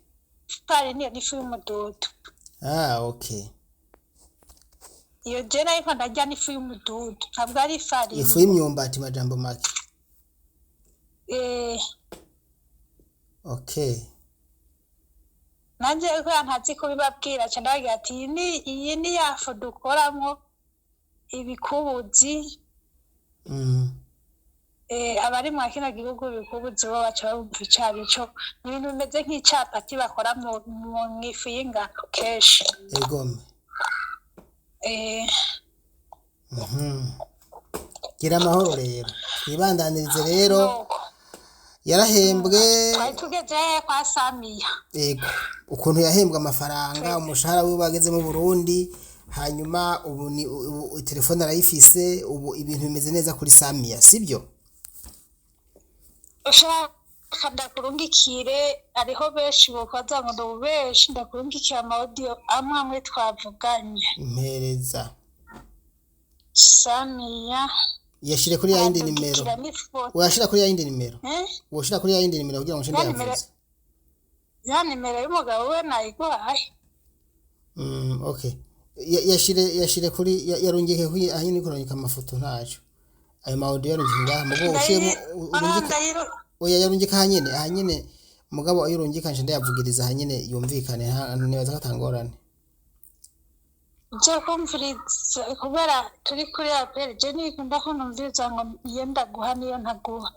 ifarini, iyo ni ifu y'umududu. Ah, okay. Iyo je ariko ndarya n'ifu y'umududu, ntabwo ari ifarini. Ifu y'imyumbati, majambo make. Okay. Nanje kubera ntazi kubibabwira, ca ndababwira ati iyi ni ya fu dukoramwo ibikubuzi. Abari mwa kino gihugu ibikubuzi bo baca bumva ico arico. Ni ibintu bimeze nk'icapati bakora mw'ifu y'ingano kenshi. Egome. Gira amahoro rero, twibandanirize rero. Nuko. Yarahembwe. Twari tugeze hehe? Kwa Samiya. Ego, ukuntu yahembwe amafaranga, umushahara wiwe ageze mu Burundi, hanyuma ubu ni ubu telefone arayifise, ubu ibintu bimeze neza kuri Samiya, sibyo? Ushaka ndakurungikire, hariho benshi bokoza ngo ndi benshi, ndakurungikire ama audio amwe amwe twavuganye. Mpereza. Samiya. Yashire kuri ya yindi nimero. Arandungikira n'ifoto. Washira kuri ya yindi nimero. Eh? Woshira kuri ya yindi nimero kugira ngo nshinde Ya nimero. yavuze. Ya nimero y'umugabo we nayiguhaye. Okay. Yashire kuri yarungike kuri aho nyine kurungika amafoto, ntaco. Ayo ma audio yarungike ngaha mugo ushiyemo urungike. Oya, yarungika ahanyene, ahanyene mugabo ayo urungika nje ndayavugiriza ahanyene yumvikane, nibaza ko atangorane. Je kumviriza kubera turi kuri appel, je nikunda ko numviriza ngo iyo ndaguha niyo ntaguha.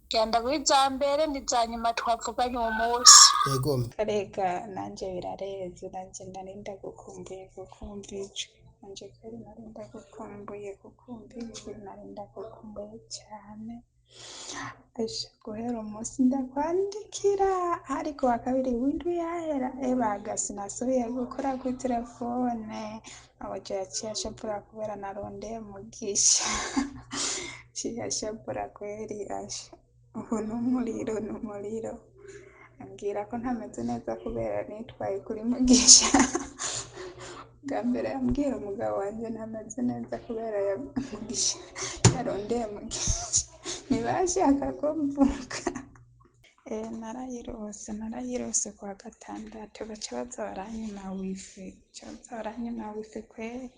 Genda guha iza mbere n'iza nyuma twavuganye uwo munsi. Yego. Karega nanje birareze, nanje nari ndagukumbuye kukumva ijwi, nanje kweri nari ndagukumbuye kukumva ijwi, nari ndagukumbuye cyane. Asha, guhera umunsi ndakwandikira ariko wa kabiri w'indwi yahera, ebaga sinasubiye gukora kuri telefone, abaja yaciye ashapura kubera narondeye Mugisha, yaciye ashapura kweri. Asha, ubu n'umuriro n'umuriro, ambwira ko ntameze neza kubera nitwaye kuri Mugisha. Bwa mbere ambwira umugabo wanjye ntameze neza kubera ya Mugisha, yarondeye Mugisha, ntibashaka ko mvuka. Narayirose, narayirose kuwa gatandatu, baca baza baranyima wifi, baca baza baranyima wifi kweri.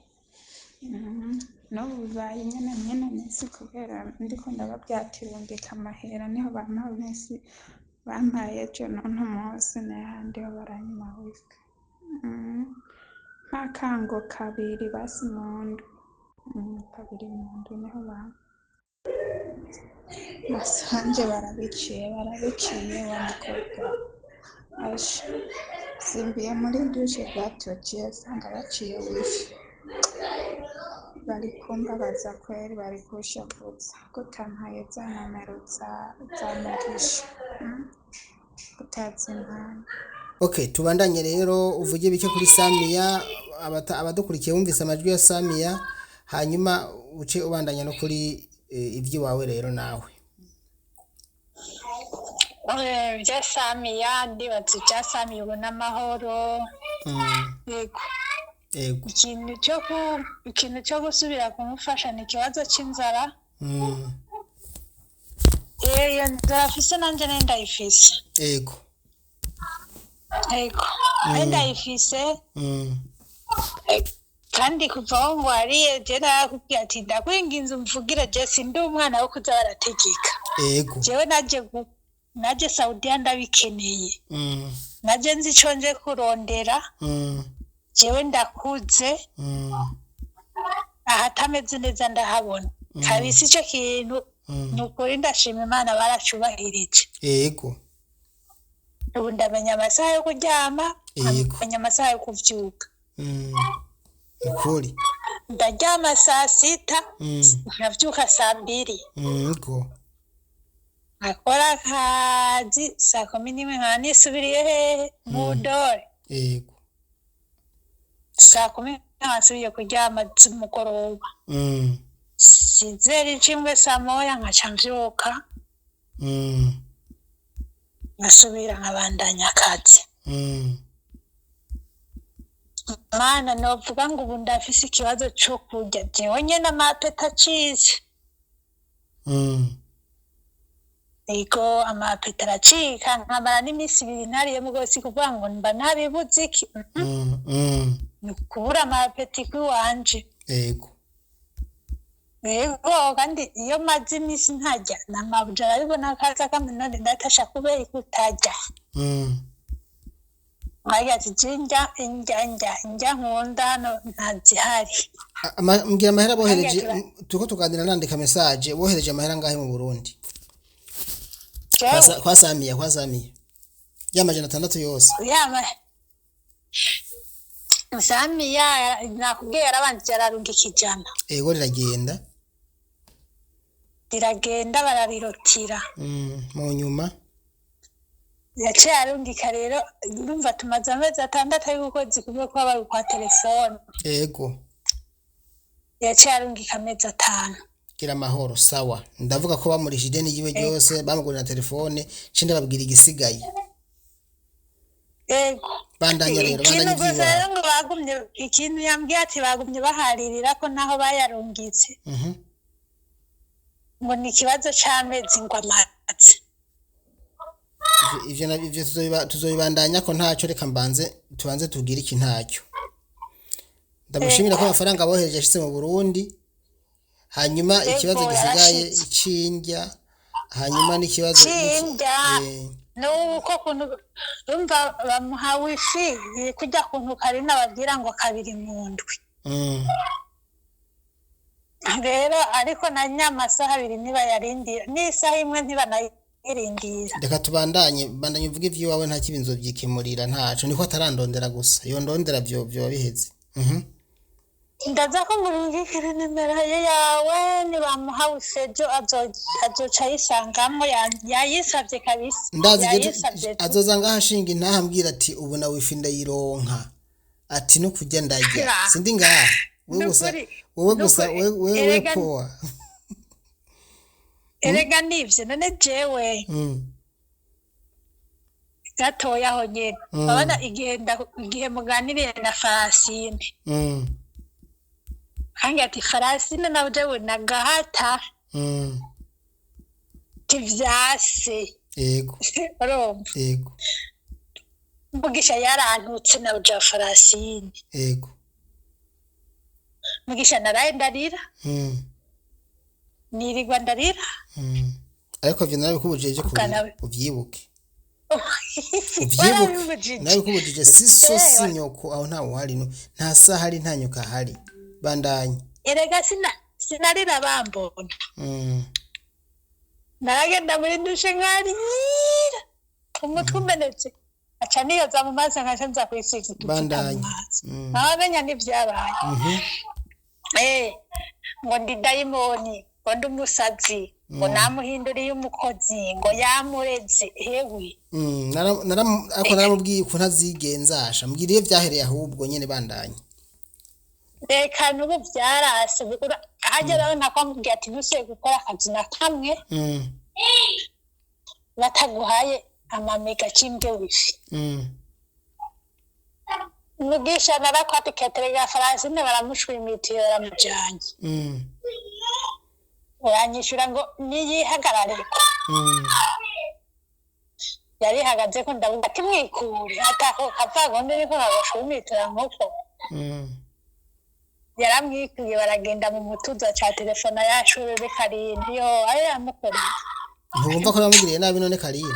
N'ubu bibaye nyene mw'ino minsi kubera ndiko ndababwira amahera niho bampa minsi bampaye ejo n'uno munsi n'ayandi ho baranyima wifi. Nk'akango kabiri basi mu ndwi, kabiri mu ndwi niho bampa. Masanje barabiciye barabiciye wa mukobwa asha simbiye muri dushe gato ciye sanga baciye wifi bari kumbabaza kweri bari kunshavuza ko utampaye za nomero za Mugisha, utazimpaye. Okay, tubandanye rero uvuge bike kuri Samiya, abadukurikiye bumvise amajwi ya Samiya, hanyuma uce ubandanya no kuri iby'iwawe rero nawe. Ibya Samiya ndibaza ibya Samiya ubu n'amahoro. Yego. Ego. Ikintu cyo gusubira kumufasha ni ikibazo cy'inzara. Iyo nzara afise nanjye nari ndayifise. Ego. Yego, nari ndayifise. Kandi kuva aho ngwariye je narakubwiye ati ndakwinginze umvugire je sindi umwana wo kuza barategeka. Ego. Jewe naje Saudiya ndabikeneye. Naje nzi ico nje kurondera. Jewe ndakuze. Ahatameze neza ndahabona. Kabisa ico kintu ni ukuri ndashima Imana baracubahirije. Ego. Ubu ndamenya amasaha yo kuryama, Yego. nkamenya amasaha yo kuvyuka. Ukuri. Ndaryama saa 6, nkavyuka saa 2. Ego. Nkakora akazi saa 11 nkaba nisubiriye hehe mu dore. Ego. Saa 10 nkaba nsubiye kuryama z'umugoroba. Sizeri icimwe saa 1 nkaca mvyuka. Nkasubira nkabandanya akazi. Mana novuga ngo ubu ndafise ikibazo co kurya jewe nyene amapeti acitse. Ego amapeti aracika nkamara n'iminsi 2 ntariye mugo si kuvuga ngo mba ntabibuze iki. Ni ukubura amapeti kw'iwanje. Ego. Ego kandi iyo maze iminsi ntarya n'amabuja arabibona akaza kamwe none ndatasha kubera ko utarya. Nkagira ati je ndya indya ndya indya nkunda hano ntazihari. Mbwira amahera bohereje, turiko tuganira nandika message, bohereje amahera ngahe mu Burundi? Jewe Kwa Samiya, kwa Samiya. Ya 600 yose. Yama Samiya nakubwiye yarabanje ararungika 100. Ego riragenda. Riragenda bararirotira. Mu nyuma Yaciye arungika rero ndumva tumaze amezi 6 ari ukwezi kumwe kuba bari kwa telefone. Ego. Yaciye arungika amezi 5. Gira amahoro sawa. Ndavuga ko bamurishije ideni ryiwe ryose, bamugurira telefone, nce ndababwira igisigaye. Ego. Bandanya rero, Ikintu bandanya gusa ivy'iwawe. rero ngo bagumye ikintu yambwiye ati bagumye baharirira ko naho bayarungitse. Ngo ni ikibazo c'amezi ngo amaze. Ivyo ivyo tuzobibandanya ko ntacyo, reka mbanze tubanze tubwire iki ntacyo. Ndamushimira ko amafaranga abohereje ashitse mu Burundi. Hanyuma ikibazo Ego, gisigaye yarashitse. c'indya, hanyuma n'ikibazo C'indya. Nuko kuntu urumva bamuha wifi kurya kuntu Karina babwira ngo kabiri mu ndwi. Rero ariko na nyamasaha 2 ntibayarindira n'isaha 1 ntibanayirindira. Reka tubandanye, bandanye uvuge ivy'iwawe nta kibi nzovyikemurira ntaco, niko atarandondera gusa. Yondondera vyo vyoba biheze. Ndaza ko murungikira nimero ye yawe nibamuha wifi ejo azoca ayisangamwo yayisavye kabisa. Ndazi je Yayisavye tu. azoza ngaha ashinga intaha ambwira ati ubu na wifi ndayironka. Ati no kurya ndarya. Sindi ngaha. Wewe gusa, Nukuri, wewe gusa, nukuri. wewe poa. Erega nivyo none jewe gatoya aho nyene. Urabona igihe muganiriye na Farasine. Kangira ati Farasine na jewe nagahata. Tivyase. Ego. Urumva? Ego. Mugisha yarantutse na uja Farasine. Ego. Mugisha, naraye ndarira. Nirirwa ndarira. Ariko ivyo narabikubujije vyo kurira. Nawe. Uvyibuke, uvyibuke. Warabibujije. Narabikubujije, si so si Ewe. nyoko aho ntawe uhari, no nta saha ari, nta nyoko ahari. Bandanye. Erega sinarira bambona. Naragenda muri dushe nkarira, umutwe umenetse, aca niyoza mu maso, nkaca nza kwisiga utuvuta mu Bandanye. maso. Nkabamenya n'ivyabaye. Ngo ndi dayimoni, ngo ndi umusazi, ngo namuhinduriye umukozi, ngo yamureze hewe. Ariko naramubwiye ukuntu azigenzasha, mbwira iyo vyahereye ahubwo nyene, bandanye. Reka n'ubu vyarase. Hajya urabona ko amubwiye ati ntusuye gukora akazi na kamwe bataguhaye amamega cimbwe wifi. Mugisha, narakwatikiye terega Francine, baramushwimitiye, baramujanye. Uranyishura ngo niyihagarareko. Yarihagaze ko ndavuga ati mwikure atako kavagondi niko kagashwimitira nkuko. Yaramwikuye, baragenda mu mutuzo, ca telefona yashurure karindwi yo ayo yamukoreye. Ntiwumva ko namugiriye nabi none, Karine?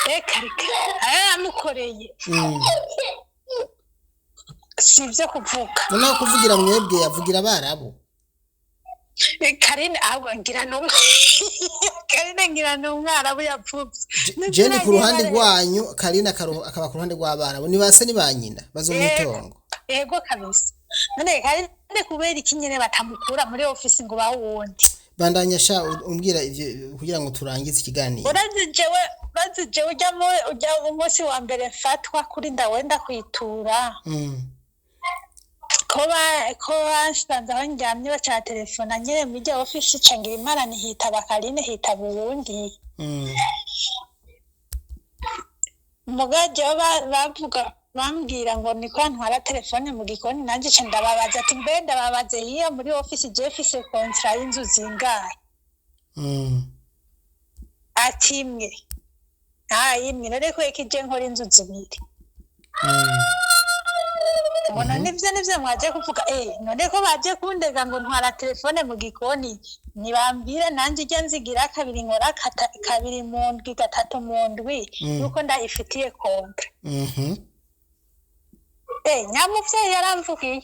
Reka reka, ayo yamukoreye si ibyo kuvuga. Noneho kuvugira mwebwe, avugira abarabu. Karine ahubwo ngira ni Karine, ngira ni umwarabu yapfubye. Jeni ku ruhande rwanyu, Karine akaba ku ruhande rw'abarabu, ni ba se ni ba nyina bazomwitongo. Yego kabisa. None Karine kubera iki nyene batamukura muri ofisi ngo bahe uwundi? Bandanya sha, umbwira ivyo kugira ngo turangize ikiganiro. Urazi jewe ujya umunsi wa mbere mfatwa kuri ndawenda kwitura, ko bansanze aho ndyamye, baca telefona nyene muri iryo ofisi, ca ngira Imana ntihitaba Karine, hitaba uwundi. Muga jewe bavuga bambwira ngo niko ntwara telefone mu gikoni, nanjye ca ndababaza ati mbe ndababaze, hiyo muri ofisi jewe mfise kontra y'inzu zingahe? Ati imwe. Nta imwe none kubera ije nkora inzu zibiri? Ubona nivyo mwaje kuvuga, none ko baje kundega ngo ntwara telefone mu gikoni, ntibambwire nanjye ijya nzigira kabiri, nkora kabiri mu ndwi, gatatu mu ndwi, yuko ndayifitiye kontra. Nyamuvyeyi yaramvugiye.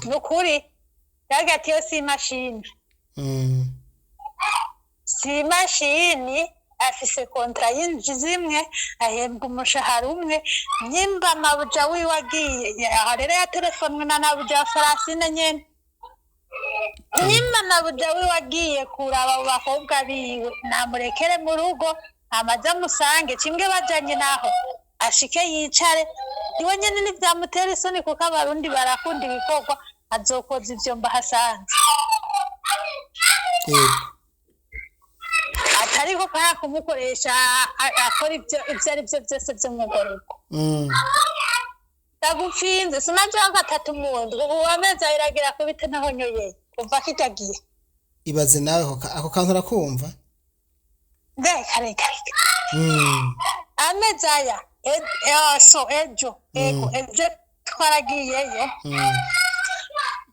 Ni ukuri yagira ati yo si imashini, si imashini, afise kontra y'inzu zimwe, ahembwa umushahara umwe, nyimba mabuja wiwe agiye aho rero yatelefonwe na nabuja wa Francine nyene, nyimba mabuja wiwe agiye kuraba abo bakobwa biwe, namurekere mu rugo amaze amusange kimwe bajanye, naho ashike yicare iwe nyene, ntivyamutera isoni kuko abarundi barakunda ibikorwa, azokoza ivyo mbahasanze. Yego. Atariko kaya kumukoresha akora ibyo ari byo byose by'umugororwa. Ndagupfinze sinajaho gatatu mu ndwi, ubu amezi abiri agera ku biti naho nyoye kuva kitagiye. Ibaze nawe ako kantu urakumva. Reka reka reka. Amezi aya so ejo, ego ejo twaragiyeyo.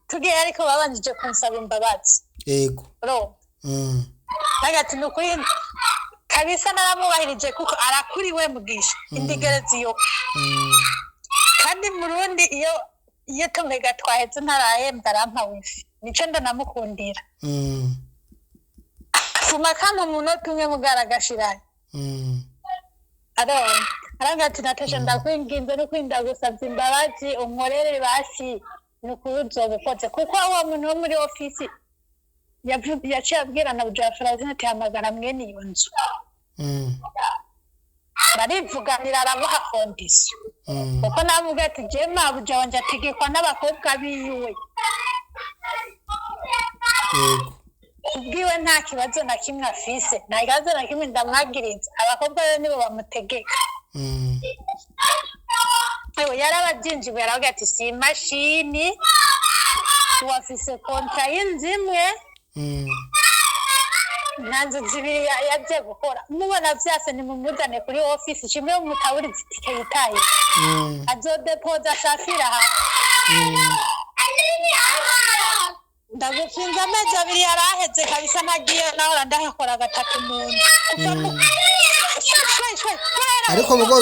Tugiye ariko babanjije kunsaba imbabazi. Yego. Urumva? Ati ni ukuri kabisa naramwubahirije kuko arakuriwe Mugisha indigerezi yo. Kandi mu Rundi iyo tumega twaheze ntarahembwa arampa wifi, nico ndanamukundira. Fuma kama umunota umwe mugara agashirayo. Arona aravuga ati Natasha, ndakwinginze n'ukuri ndagusavye imbabazi, unkorere basi, ni ukuri uzoba ukoze, kuko uwo muntu wo muri ofisi yaciye abwira na Buja Francine ati hamagara mwene iyo nzu. Barivuganira, aramuha condition. Kuko navuga ati jewe mabuja wanje ategekwa n'abakobwa biwe. Yego. Kubwiwe nta kibazo na kimwe afise, nta kibazo na kimwe ndamwagiriza, abakobwa be nibo bamutegeka. Ewe yarababyinjiwe, aravuga ati si imashini, uwafise kontra y'inzu imwe. Nta nzu zibiri yagiye gukora, mubona vyase nimumuzane kuri ofisi kimwe mutaburiza itike yitaye. Azodepoza asafira hanze. Ndagufinze amezi 2 yaraheze kabisa, ntagiye nahora ndahakora gatatu mu nzu kuva mu Shwe, shwe, shwe. Ariko mugo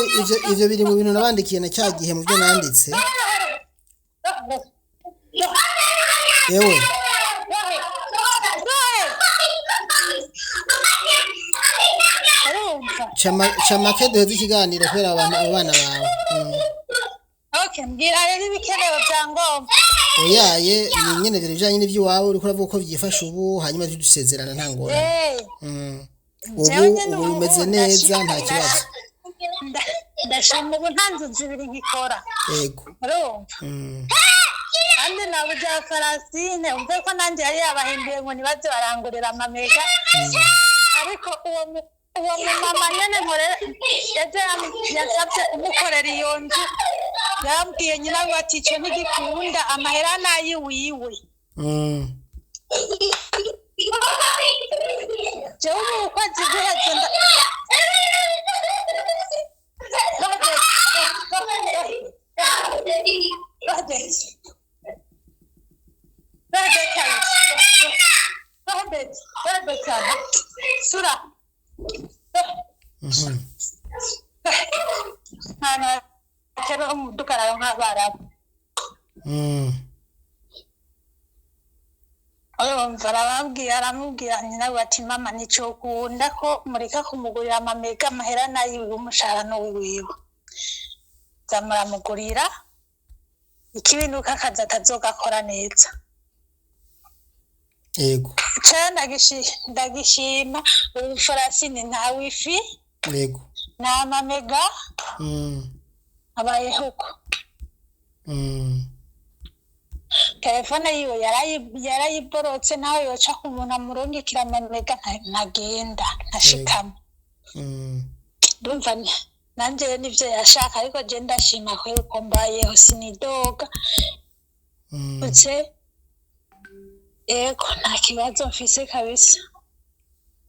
ivyo biri mu bintu nabandikiye na cya gihe mu byo nanditse. Ewe, Urumva? Camake duheze ikiganiro kubera abantu abo bana bawe. Okay, mbwira rero ibikenewe bya ngombwa. Oyaye, ni nyene biri bijanye n'ivy'iwawe uriko uravuga uko vyifashe ubu, hanyuma tudusezerana nta ngorane. Ubu Jewe nyene ubu ubu bimeze neza, nta kibazo. Ndashima ubu nta nzu zibiri nkikora. Yego. Urumva? Kandi nawe bya Farasine umve ko nanjye yari yabahimbiye ngo ntibaze barangurira amamega, ariko uwo mumama nyene nkorera yaje yasabye umukorera iyo nzu, yambwiye nyina we ati ico ntigikunda, amahera nayiwiwe. Jewe ubu ukwezi guheze Sura. Nta kera umudugararo nk'abarabu. Urumva, arababwira, aramubwira nyina we ati mama nicokunda ko mureka kumugurira amamega, amahera nayiwiwe, umushahara n'uwiwiwe, zamuramugurira ikibi nuko akazi atazogakora neza. Yego. Ca ndagishima ubu Farasini nta wifi, Yego. nta mamega, abayeho uko. Telefone yiwe yarayiborotse, naho yoca ku muntu amurungikira amamega ntagenda ntashikama. Ndumva nanje nivyo yashaka, ariko je ndashima ko mbayeho, sinidoga. Utse ego, nta kibazo mfise kabisa.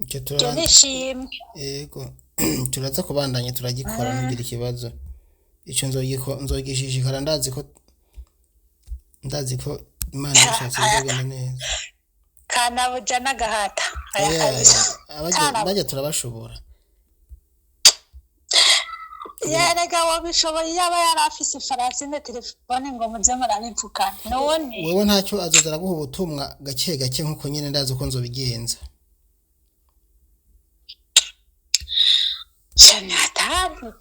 Icyo Je nishimwe. Yego, turaza kubandanya turagikora, ntugire ikibazo. Ico nzogishishikara, ndazi ko Imana ibishatse bizogenda neza. Kanabuja n'agahata aya Oya, kabisa. bajya turabashobora. Yerega wabishoboye, yaba yari afise Farasine telefone ngo muze murabivugana none. Wewe ntacyo, azoza araguha ubutumwa gake gake nkuko nyene ndazi uko nzobigenza. Cyane hatari.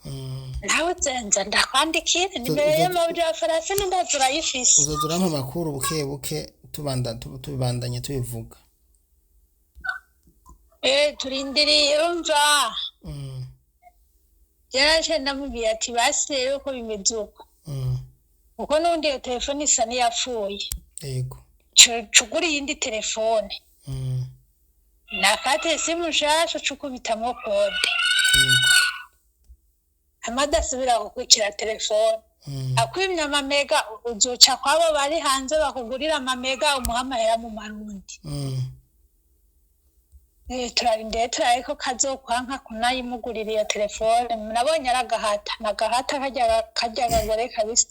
Nawe uzenza ndakwandikira nimero y'amabuja ya Farasine, ndazi urayifise. Uzoza urampa amakuru buke buke, tubandanye tubivuga. Turindiriye, urumva? Yaraje ndamubwiye ati basi rero ko bimeze uko, kuko n'ubundi iyo telefone isa n'iyapfuye. Yego. Cugura iyindi telefone, nakate simu nshasha, cukubitamo kode, Yego. hama adasubira kukwicira telefone, akwimye amamega, uzoca kwabo bari hanze bakugurira amamega, umuha amahera mu marundi. Turarindiriye turabe ko kazokwanka kunayimugurira iyo telefone. Nabonye aragahata nagahata karya kagore kabisa.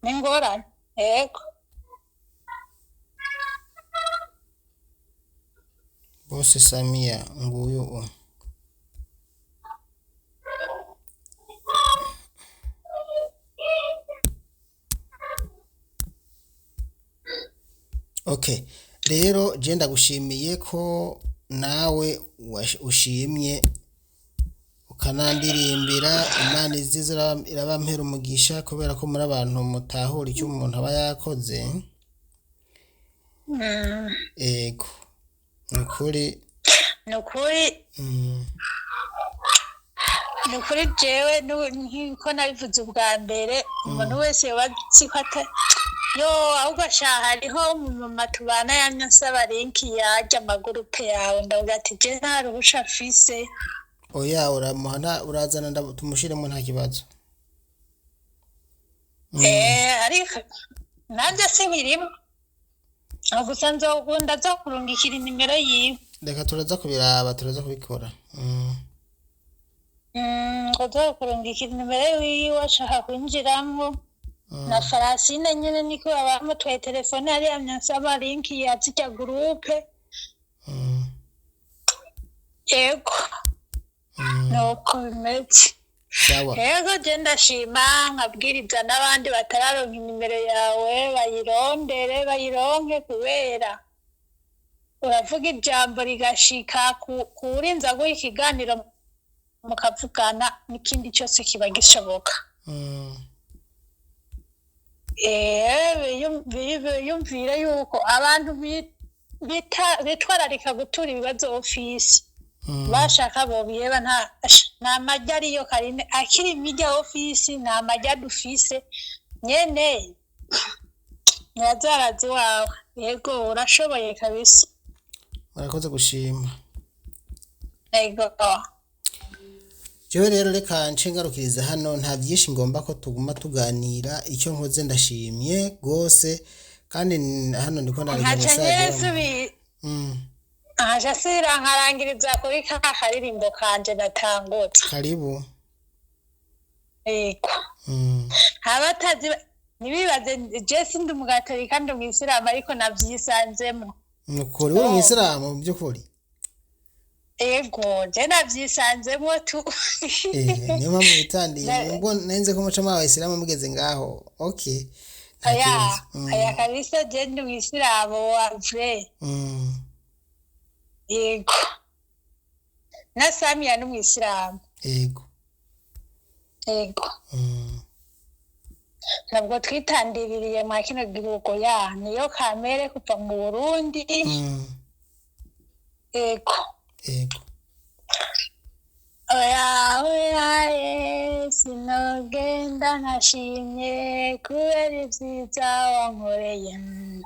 N'ingorane, yego. Bose Samia nguyu u. Okay. Rero je ndagushimiye ko nawe ushimye ukanandirimbira. Imana izize irabampera umugisha kubera ko muri abantu mutahura icyo umuntu aba yakoze. Ego. Ni ukuri. Ni ukuri. Ni ukuri, jewe nk'uko nabivuze ubwa mbere, umuntu wese yoba azi ko ata yo ahubwo sha hariho umumama tubana yamye ansaba linki yarya amagurupe yawe, ndavuga ati je nta ruhusha mfise. Oya, uramuha urazana tumushiremo nta kibazo. Ariko nanjye sinkirimo gusa nzokunda nzokurungikira inimero yiwe. Reka turaza kubiraba, turaza kubikora. Nzokurungikira inimero yiwe ashaka kwinjiramwo. Na Farasine nyene niko bamutwaye telefone hariya nsaba linki ya zirya gurupe. Yego. Nuko bimeze. Sawa. Yego, je ndashima, nkabwiriza n'abandi batararonka inimero yawe bayirondere bayironke, kubera uravuga ijambo rigashika kuwurinza guha ikiganiro mukavugana, n'ikindi cyose kiba gishoboka. Biyumvire yuko abantu bitwararika gutura ibibazo ofisi bashaka bobiheba, nta majya ariyo karine akiri imirya ofisi, nta majya dufise nyene nyazarazi wawe. Yego, urashoboye kabisa. Murakoze gushima. Yego. Jewe rero reka nce ngarukiriza hano, nta byinshi ngomba ko tuguma tuganira. Icyo nkoze ndashimye rwose, kandi hano ndiko nandika nkaca message. nyene subi nkaca sira nkarangiriza kuri ka karirimbo kanje natangutse. Karibu. Yego. Abatazi ntibibaze, je sindi umugatolika, ndi umwisilamu, ariko navyisanzemo. Nukuri uri umwisilamu mu by'ukuri? Yego, je navyisanzemo tu. Niyo mpamvu witandiye, ubwo nenze ko muca muri abayisilamu mugeze ngaho. Okay, nta Oya. kibazo. Oya kabisa, je ndi umwisilamu wa vrai. Yego, na Samiya ni umwisilamu. Yego. Yego. Ntabwo twitandiririye mwa kino gihugu, ya niyo kamere kuva mu Burundi. Yego. Yego. Oya oya ye, sinogenda ntashimye kubera ibyiza wankoreye,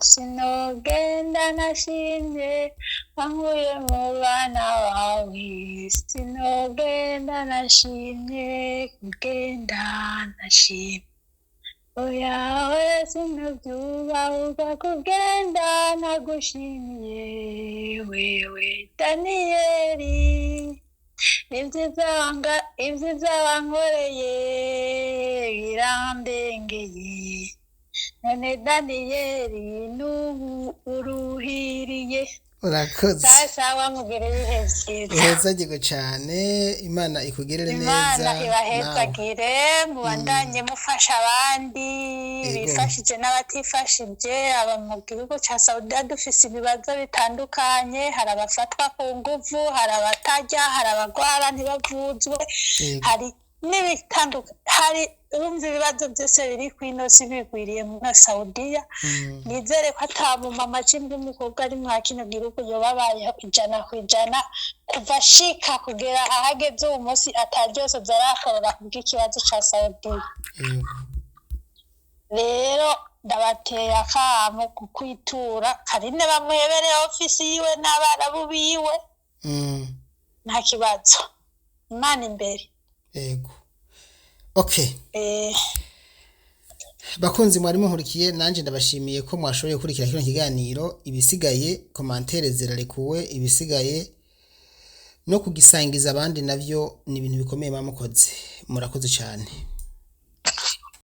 sinogenda ntashimye wankuye mu bana bawe, sinogenda ntashimye, kugenda ntashimye. Oya oya, sinobyubahuka kugenda ntagushimiye wewe Daniyeli, ibyiza wankoreye birandengeye, none Daniyeli n'ubu uruhiriye. Urakoze. Sawa sawa, mugire ibihe byiza. Uhezagirwe cyane, Imana ikugirire neza. Imana Nawe. ibahezagire, mubandanye mufasha abandi. Yego. Bifashije n'abatifashije. Aba mu gihugu ca Saudiya dufise ibibazo bitandukanye: hari abafatwa ku nguvu, hari abatarya, hari abagwara ntibavuzwe. Yego. Hari n'ibitandukanye, hari urumva ibibazo byose biri kw'ino si bigwiriye muri Saudiya. Nizere ko ata mumama cyangwa umukobwa ari mwa kino gihugu yoba abayeho 100% kuva ashika kugera ahageze uwo munsi ataryose byarakorora kubw'ikibazo ca Saudiya. Yego. Rero ndabateye akamo kukwitura Karine, bamuhebereye ofisi yiwe n'abarabu biwe. Nta kibazo, Imana imbere. Yego, okay. Bakunzi mwari munkurikiye, nanjye ndabashimiye ko mwashoboye gukurikira kino kiganiro. Ibisigaye commentaires zirarekuwe, ibisigaye no kugisangiza abandi navyo ni ibintu bikomeye mwamukoze. Murakoze cyane.